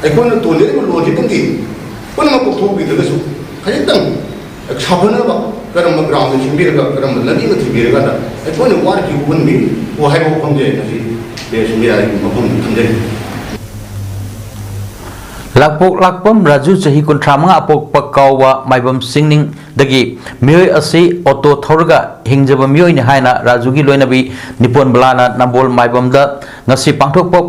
ꯑꯩꯈꯣꯏꯅ ꯇꯣꯟꯖꯔꯤꯕ ꯂꯣꯟꯁꯤꯗꯪꯗꯤ ꯄꯨꯝꯅꯃꯛ ꯀꯣꯛꯊꯣꯛꯄꯤꯗ꯭ꯔꯒꯁꯨ ꯈꯖꯤꯛꯇꯪ ꯁꯥꯐꯅꯕ ꯀꯔꯝꯕ ꯒ꯭ꯔꯥꯎꯟꯗ ꯁꯦꯝꯕꯤꯔꯒ, ꯀꯔꯝꯕ ꯂꯝꯕꯤ ꯑꯃ ꯊꯤꯕꯤꯔꯀꯥꯟꯗ ꯑꯩꯈꯣꯏꯅ ꯋꯥꯔꯤꯕ ꯍꯨꯟꯕꯤ ꯍꯥꯏꯕ ꯋꯥꯐꯝꯁꯦ ꯉꯁꯤ ꯄ꯭ꯔꯦꯁ ꯃꯤꯗꯤꯌꯥꯒꯤ ꯃꯐꯝꯗ ꯊꯝꯖꯔꯤ꯫ ꯂꯥꯛꯄꯣꯛ ꯂꯥꯛꯄꯝ ꯔꯥꯖꯨ, ꯆꯍꯤ ꯀꯨꯟꯊ꯭ꯔꯥ ꯃꯉꯥ, ꯑꯄꯣꯛꯄ ꯀꯥꯎꯕ, ꯃꯥꯏꯕꯝ ꯆꯤꯡꯅꯤꯡꯗꯒꯤ ꯃꯤꯑꯣꯏ ꯑꯁꯤ ꯑꯣꯇꯣ ꯊꯧꯔꯒ ꯍꯤꯡꯖꯕ ꯃꯤꯑꯣꯏꯅꯤ ꯍꯥꯏꯅ ꯔꯥꯖꯨꯒꯤ ꯂꯣꯏꯅꯕꯤ ꯅꯤꯄꯣꯟ ꯕꯂꯥꯅ ꯅꯝꯕꯣꯜ ꯃꯥꯏꯕꯝꯗ ꯉꯁꯤ ꯄꯥꯡꯊꯣꯛꯄ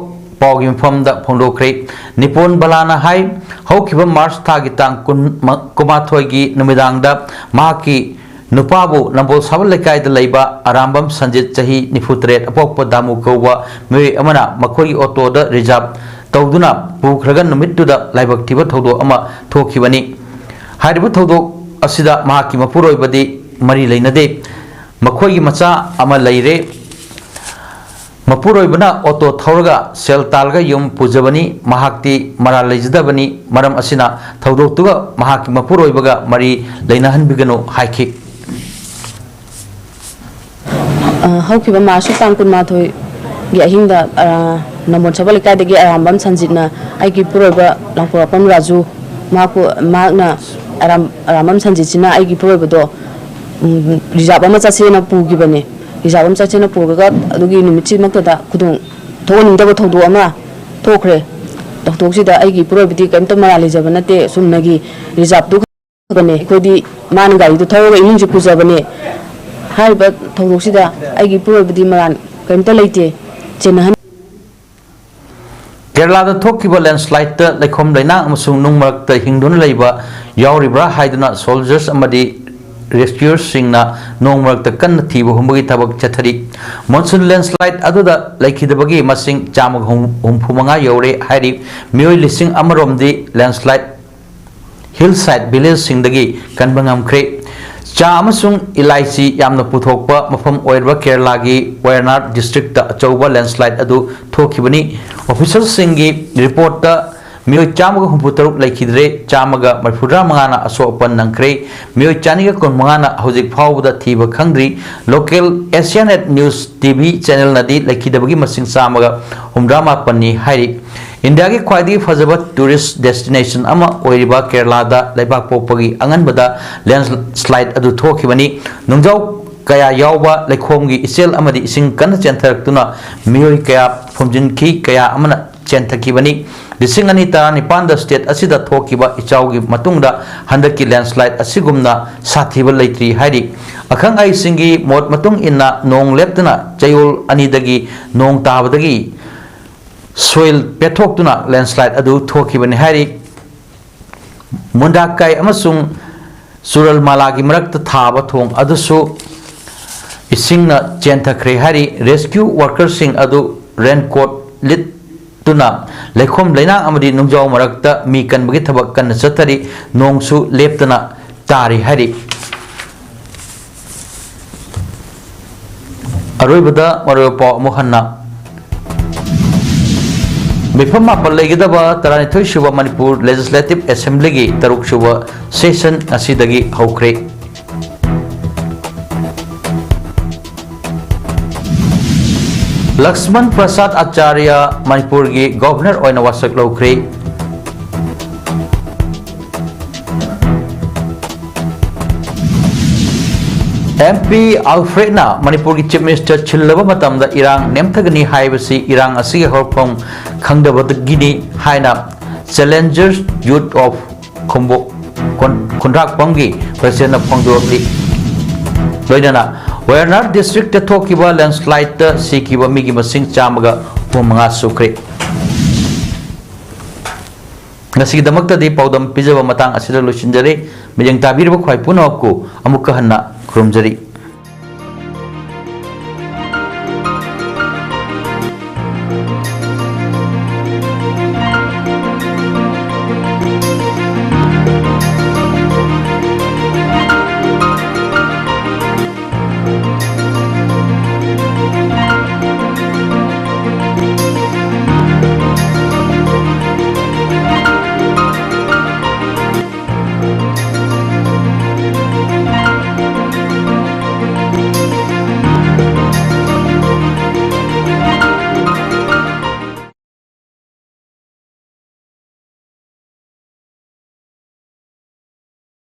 ꯄꯥꯎꯒꯤ ꯃꯐꯝꯗ ꯐꯣꯡꯗꯣꯛꯈ꯭ꯔꯦ꯫ ꯅꯤꯄꯣꯟ ꯕꯂꯥꯅ ꯍꯥꯏ, ꯍꯧꯈꯤꯕ ꯃꯥꯔꯆ ꯊꯥꯒꯤ ꯇꯥꯡ ꯀꯨꯟ, ꯀꯨꯟꯃꯥꯊꯣꯏꯒꯤ ꯅꯨꯃꯤꯗꯥꯡꯗ ꯃꯍꯥꯛꯀꯤ ꯅꯨꯄꯥꯕꯨ ꯅꯝꯕꯣꯜ ꯁꯥꯕꯜ ꯂꯩꯀꯥꯏꯗ ꯂꯩꯕ ꯑꯔꯥꯝꯕꯝ ꯁꯟꯖꯤꯠ, ꯆꯍꯤ ꯅꯤꯐꯨ ꯇꯔꯦꯠ, ꯑꯄꯣꯛꯄ ꯗꯥꯃꯨ ꯀꯧꯕ ꯃꯤꯑꯣꯏ ꯑꯃꯅ ꯃꯈꯣꯏꯒꯤ ꯑꯣꯇꯣꯗ ꯔꯤꯖꯥꯔꯚ ꯇꯧꯗꯨꯅ ꯄꯨꯈ꯭ꯔꯒ ꯅꯨꯃꯤꯠꯇꯨꯗ ꯂꯥꯏꯕꯛ ꯊꯤꯕ ꯊꯧꯗꯣꯛ ꯑꯃ ꯊꯣꯛꯈꯤꯕꯅꯤ꯫ ꯍꯥꯏꯔꯤꯕ ꯊꯧꯗꯣꯛ ꯑꯁꯤꯗ ꯃꯍꯥꯛꯀꯤ ꯃꯄꯨꯔꯣꯏꯕꯗꯤ ꯃꯔꯤ ꯂꯩꯅꯗꯦ꯫ ꯃꯈꯣꯏꯒꯤ ꯃꯆꯥ ꯑꯃ ꯂꯩꯔꯦ꯫ ꯃꯄꯨꯔꯣꯏꯕꯅ ꯑꯣꯇꯣ ꯊꯧꯔꯒ ꯁꯦꯜ ꯇꯥꯜꯂꯒ ꯌꯨꯝ ꯄꯨꯖꯕꯅꯤ꯫ ꯃꯍꯥꯛꯇꯤ ꯃꯔꯥꯜ ꯂꯩꯖꯗꯕꯅꯤ꯫ ꯃꯔꯝ ꯑꯁꯤꯅ ꯊꯧꯗꯣꯛꯇꯨꯒ ꯃꯍꯥꯛꯀꯤ ꯃꯄꯨꯔꯣꯏꯕꯒ ꯃꯔꯤ ꯂꯩꯅꯍꯟꯕꯤꯒꯅꯨ ꯍꯥꯏꯈꯤ꯫ ꯑ, ꯍꯧꯈꯤꯕ ꯃꯥꯔꯁꯀꯤ ꯇꯥꯡ ꯀꯨꯟꯃꯥꯊꯣꯏꯒꯤ ꯑꯍꯤꯡꯗ, ꯑ, ꯅꯝꯕꯣꯜ ꯁꯥꯕꯜ ꯂꯩꯀꯥꯏꯗꯒꯤ ꯑꯔꯥꯝꯕꯝ ꯁꯟꯖꯤꯠꯅ ꯑꯩꯒꯤ ꯄꯨꯔꯣꯏꯕ ꯂꯥꯡꯄꯣꯛꯂꯥꯛꯄꯝ ꯔꯥꯖꯨ, ꯃꯍꯥꯛꯄꯨ, ꯃꯍꯥꯛꯅ ꯑꯔꯥꯝ-, ꯑꯔꯥꯝꯕꯝ ꯁꯟꯖꯤꯠꯁꯤꯅ ꯑꯩꯒꯤ ꯄꯨꯔꯣꯏꯕꯗꯣ, ꯎꯝ, ꯔꯤꯖꯥꯔꯚ ꯑꯃ ꯆꯠꯁꯦꯅ ꯄꯨꯈꯤꯕꯅꯦ꯫ ꯔꯤꯖꯥꯕ ꯑꯃ ꯆꯠꯁꯦꯅ ꯄꯨꯔꯒ ꯑꯗꯨꯒꯤ ꯅꯨꯃꯤꯠꯁꯤꯃꯛꯇꯗ ꯈꯨꯗꯣꯡ ꯊꯣꯛꯍꯟꯅꯤꯡꯗꯕ ꯊꯧꯗꯣꯛ ꯑꯃ ꯊꯣꯛꯈ꯭ꯔꯦ꯫ ꯊꯧꯗꯣꯛꯁꯤꯗ ꯑꯩꯒꯤ ꯏꯄꯨꯔꯣꯏꯕꯗꯤ ꯀꯔꯤꯝꯇ ꯃꯔꯥꯜ ꯂꯩꯖꯕ ꯅꯠꯇꯦ꯫ ꯑꯁꯨꯝꯅꯒꯤ ꯔꯤꯖꯥꯕꯇꯨ ꯈꯛꯇꯅꯦ꯫ ꯑꯩꯈꯣꯏꯗꯤ ꯃꯥꯅ ꯒꯥꯔꯤꯗꯨ ꯊꯧꯔꯒ ꯏꯃꯨꯡꯁꯤ ꯄꯨꯖꯕꯅꯦ꯫ ꯍꯥꯏꯔꯤꯕ ꯊꯧꯗꯣꯛꯁꯤꯗ ꯑꯩꯒꯤ ꯏꯄꯨꯔꯣꯏꯕꯗꯤ ꯃꯔꯥꯜ ꯀꯔꯤꯝꯇ ꯂꯩꯇꯦ꯫ ꯆꯦꯟꯅꯍꯟ ꯀꯦꯔꯂꯥꯗ ꯊꯣꯛꯈꯤꯕ ꯂꯦꯟꯁ꯭ꯂꯥꯏꯗꯇ ꯂꯩꯈꯣꯝ ꯂꯩꯅꯥꯡ ꯑꯃꯁꯨꯡ ꯅꯨꯡ ꯃꯔꯛꯇ ꯍꯤꯡꯗꯨꯅ ꯂꯩꯕ ꯌꯥꯎꯔꯤꯕ꯭ꯔꯥ ꯍꯥꯏꯗꯨꯅ ꯁꯣꯜꯖꯔꯁ ꯑꯃꯗꯤ ꯔꯦꯁꯀ꯭ꯌꯨꯌꯔꯁꯤꯡꯅ ꯅꯣꯡ ꯃꯔꯛꯇ ꯀꯟꯅ ꯊꯤꯕ ꯍꯨꯝꯕꯒꯤ ꯊꯕꯛ ꯆꯠꯊꯔꯤ꯫ ꯃꯣꯟꯁꯨꯟ ꯂꯦꯟꯁ꯭ꯂꯥꯏꯗ ꯑꯗꯨꯗ ꯂꯩꯈꯤꯗꯕꯒꯤ ꯃꯁꯤꯡ ꯆꯥꯝꯃꯒ ꯍꯨꯝꯐꯨ ꯃꯉꯥ ꯌꯧꯔꯦ ꯍꯥꯏꯔꯤ꯫ ꯃꯤꯑꯣꯏ ꯂꯤꯁꯤꯡ ꯑꯃꯔꯣꯝꯗꯤ ꯂꯦꯟꯁ꯭ꯂꯥꯏꯗ ꯍꯤꯜ ꯁꯥꯏꯗ ꯚꯤꯂꯦꯖꯁꯤꯡꯗꯒꯤ ꯀꯟꯕ ꯉꯝꯈ꯭ꯔꯦ꯫ ꯆꯥ ꯑꯃꯁꯨꯡ ꯏꯂꯥꯏꯆꯤ ꯌꯥꯝꯅ ꯄꯨꯊꯣꯛꯄ ꯃꯐꯝ ꯑꯣꯏꯔꯤꯕ ꯀꯦꯔꯂꯥꯒꯤ ꯋꯥꯌꯅꯥꯗ ꯗꯤꯁꯇ꯭ꯔꯤꯛꯇ ꯑꯆꯧꯕ ꯂꯦꯟꯁ꯭ꯂꯥꯏꯗ ꯑꯗꯨ ꯊꯣꯛꯈꯤꯕꯅꯤ꯫ ꯑꯣꯐꯤꯁꯦꯜꯁꯤꯡꯒꯤ ꯔꯤꯄꯣꯔꯠꯇ ꯃꯤꯑꯣꯏ ꯆꯥꯝꯃꯒ ꯍꯨꯝꯐꯨ ꯇꯔꯨꯛ ꯂꯩꯈꯤꯗ꯭ꯔꯦ, ꯆꯥꯝꯃꯒ ꯃꯔꯤꯐꯨꯇꯔꯥ ꯃꯉꯥꯅ ꯑꯁꯣꯛ ꯑꯄꯟ ꯅꯪꯈ꯭ꯔꯦ, ꯃꯤꯑꯣꯏ ꯆꯅꯤꯒ ꯀꯨꯟ ꯃꯉꯥꯅ ꯍꯧꯖꯤꯛ ꯐꯥꯎꯕꯗ ꯊꯤꯕ ꯈꯪꯗ꯭ꯔꯤ꯫ Local Asianet news T V ꯆꯦꯅꯦꯜꯅꯗꯤ ꯂꯩꯈꯤꯗꯕꯒꯤ ꯃꯁꯤꯡ ꯆꯥꯝꯃꯒ ꯍꯨꯝꯗ꯭ꯔꯥ ꯃꯥꯄꯟꯅꯤ ꯍꯥꯏꯔꯤ꯫ ꯏꯟꯗꯤꯌꯥꯒꯤ ꯈ꯭ꯋꯥꯏꯗꯒꯤ ꯐꯖꯕ ꯇꯨꯔꯤꯁ ꯗꯦꯁꯇꯤꯅꯦꯁꯟ ꯑꯃ ꯑꯣꯏꯔꯤꯕ ꯀꯦꯔꯂꯥꯗ ꯂꯩꯕꯥꯛ ꯄꯣꯛꯄꯒꯤ ꯑꯉꯟꯕꯗ ꯂꯦꯟꯁ꯭ꯂꯥꯏꯗ ꯑꯗꯨ ꯊꯣꯛꯈꯤꯕꯅꯤ꯫ ꯅꯨꯡꯖꯥꯎ ꯀꯌꯥ ꯌꯥꯎꯕ ꯂꯩꯈꯣꯝꯒꯤ ꯏꯆꯦꯜ ꯑꯃꯗꯤ ꯏꯁꯤꯡ ꯀꯟꯅ ꯆꯦꯟꯊꯔꯛꯇꯨꯅ ꯃꯤꯑꯣꯏ ꯀꯌꯥ ꯐꯨꯝꯖꯤꯟꯈꯤ, ꯀꯌꯥ ꯑꯃꯅ ꯆꯦꯟꯊꯈꯤꯕꯅꯤ꯫ ꯂꯤꯁꯤꯡ ꯑꯅꯤ ꯇꯔꯥꯅꯤꯄꯥꯟꯗ ꯁ꯭ꯇꯦꯠ ꯑꯁꯤꯗ ꯊꯣꯛꯈꯤꯕ ꯏꯆꯥꯎꯒꯤ ꯃꯇꯨꯡꯗ ꯍꯟꯗꯛꯀꯤ ꯂꯦꯟꯁ꯭ꯂꯥꯏꯗ ꯑꯁꯤꯒꯨꯝꯅ ꯁꯥꯊꯤꯕ ꯂꯩꯇ꯭ꯔꯤ ꯍꯥꯏꯔꯤ꯫ ꯑꯈꯪ ꯑꯍꯩꯁꯤꯡꯒꯤ ꯃꯣꯠ ꯃꯇꯨꯡ ꯏꯟꯅ ꯅꯣꯡ ꯂꯦꯞꯇꯅ ꯆꯌꯣꯜ ꯑꯅꯤꯗꯒꯤ ꯅꯣꯡ ꯇꯥꯕꯗꯒꯤ ꯁꯣꯏꯜ ꯄꯦꯠꯊꯣꯛꯇꯨꯅ ꯂꯦꯟꯁ꯭ꯂꯥꯏꯗ ꯑꯗꯨ ꯊꯣꯛꯈꯤꯕꯅꯤ ꯍꯥꯏꯔꯤ꯫ ꯃꯨꯟꯗꯥꯀꯥꯏ ꯑꯃꯁꯨꯡ ꯆꯨꯔꯜꯃꯥꯂꯥꯒꯤ ꯃꯔꯛꯇ ꯊꯥꯕ ꯊꯣꯡ ꯑꯗꯨꯁꯨ ꯏꯁꯤꯡꯅ ꯆꯦꯟꯊꯈ꯭ꯔꯦ ꯍꯥꯏꯔꯤ꯫ ꯔꯦꯁꯀ꯭ꯌꯨ ꯋꯥꯔꯀꯔꯁꯤꯡ ꯑꯗꯨ ꯔꯦꯟꯀꯣꯠ ꯂꯤꯠꯇꯨꯅ ꯂꯩꯈꯣꯝ ꯂꯩꯅꯥꯡ ꯑꯃꯗꯤ ꯅꯨꯡꯖꯥꯎ ꯃꯔꯛꯇ ꯃꯤ ꯀꯟꯕꯒꯤ ꯊꯕꯛ ꯀꯟꯅ ꯆꯠꯊꯔꯤ꯫ ꯅꯣꯡꯁꯨ ꯂꯦꯞꯇꯅ ꯇꯥꯔꯤ ꯍꯥꯏꯔꯤ꯫ ꯑꯔꯣꯏꯕꯗ ꯃꯔꯨꯑꯣꯏꯕ ꯄꯥꯎ ꯑꯃꯨꯛ ꯍꯟꯅ꯫ ꯃꯤꯐꯝ ꯃꯥꯄꯜ ꯂꯩꯒꯗꯕ ꯇꯔꯥꯅꯤꯊꯣꯏ ꯁꯨꯕ ꯃꯅꯤꯄꯨꯔ ꯂꯦꯖꯤꯁꯂꯦꯇꯤꯚ ꯑꯦꯁꯦꯝꯕ꯭ꯂꯤꯒꯤ ꯇꯔꯨꯛ ꯁꯨꯕ ꯁꯦꯁꯟ ꯉꯁꯤꯗꯒꯤ ꯍꯧꯈ꯭ꯔꯦ꯫ ꯂꯛꯁꯃꯟ ꯄ꯭ꯔꯁꯥꯗ ꯑꯆꯥꯔꯌ ꯃꯅꯤꯄꯨꯔꯒꯤ ꯒꯣꯚꯔꯅꯔ ꯑꯣꯏꯅ ꯋꯥꯁꯛ ꯂꯧꯈ꯭ꯔꯦ꯫ ꯑꯦꯝ ꯄꯤ ꯑꯜꯐ꯭ꯔꯦꯗꯅ ꯃꯅꯤꯄꯨꯔꯒꯤ ꯆꯤꯐ ꯃꯤꯅꯤꯁꯇꯔ ꯁꯤꯜꯂꯕ ꯃꯇꯝꯗ ꯏꯔꯥꯡ ꯅꯦꯝꯊꯒꯅꯤ ꯍꯥꯏꯕꯁꯤ ꯏꯔꯥꯡ ꯑꯁꯤꯒꯤ ꯍꯧꯔꯛꯐꯝ ꯈꯪꯗꯕꯗꯒꯤꯅꯤ ꯍꯥꯏꯅ ꯆꯦꯂꯦꯟꯖꯔꯁ ꯌꯨꯠ ꯑꯣꯐ ꯈꯣꯡꯕꯣꯛ ꯈꯨꯟꯗ꯭ꯔꯥꯛꯄꯝꯒꯤ ꯄ꯭ꯔꯁꯤꯗꯦꯟꯅ ꯐꯣꯡꯗꯣꯔꯛꯂꯤ꯫ ꯂꯣꯏꯅꯅ ꯋꯥꯌꯥꯅꯥꯗ ꯗꯤꯁꯇ꯭ꯔꯤꯛꯇ ꯊꯣꯛꯈꯤꯕ ꯂꯦꯟꯁꯂꯥꯏꯗꯇ ꯁꯤꯈꯤꯕ ꯃꯤꯒꯤ ꯃꯁꯤꯡ ꯆꯥꯝꯃꯒ ꯍꯨꯝꯐꯨ ꯃꯉꯥ ꯁꯨꯈ꯭ꯔꯦ꯫ ꯉꯁꯤꯒꯤꯗꯃꯛꯇꯗꯤ ꯄꯥꯎꯗꯝ ꯄꯤꯖꯕ ꯃꯇꯥꯡ ꯑꯁꯤꯗ ꯂꯣꯏꯁꯤꯟꯖꯔꯦ꯫ ꯃꯤꯠꯌꯦꯡ ꯇꯥꯕꯤꯔꯤꯕ ꯈ꯭ꯋꯥꯏ ꯄꯨꯝꯅꯃꯛꯄꯨ ꯑꯃꯨꯛꯀ ꯍꯟꯅ ꯈꯨꯔꯨꯝꯖꯔꯤ꯫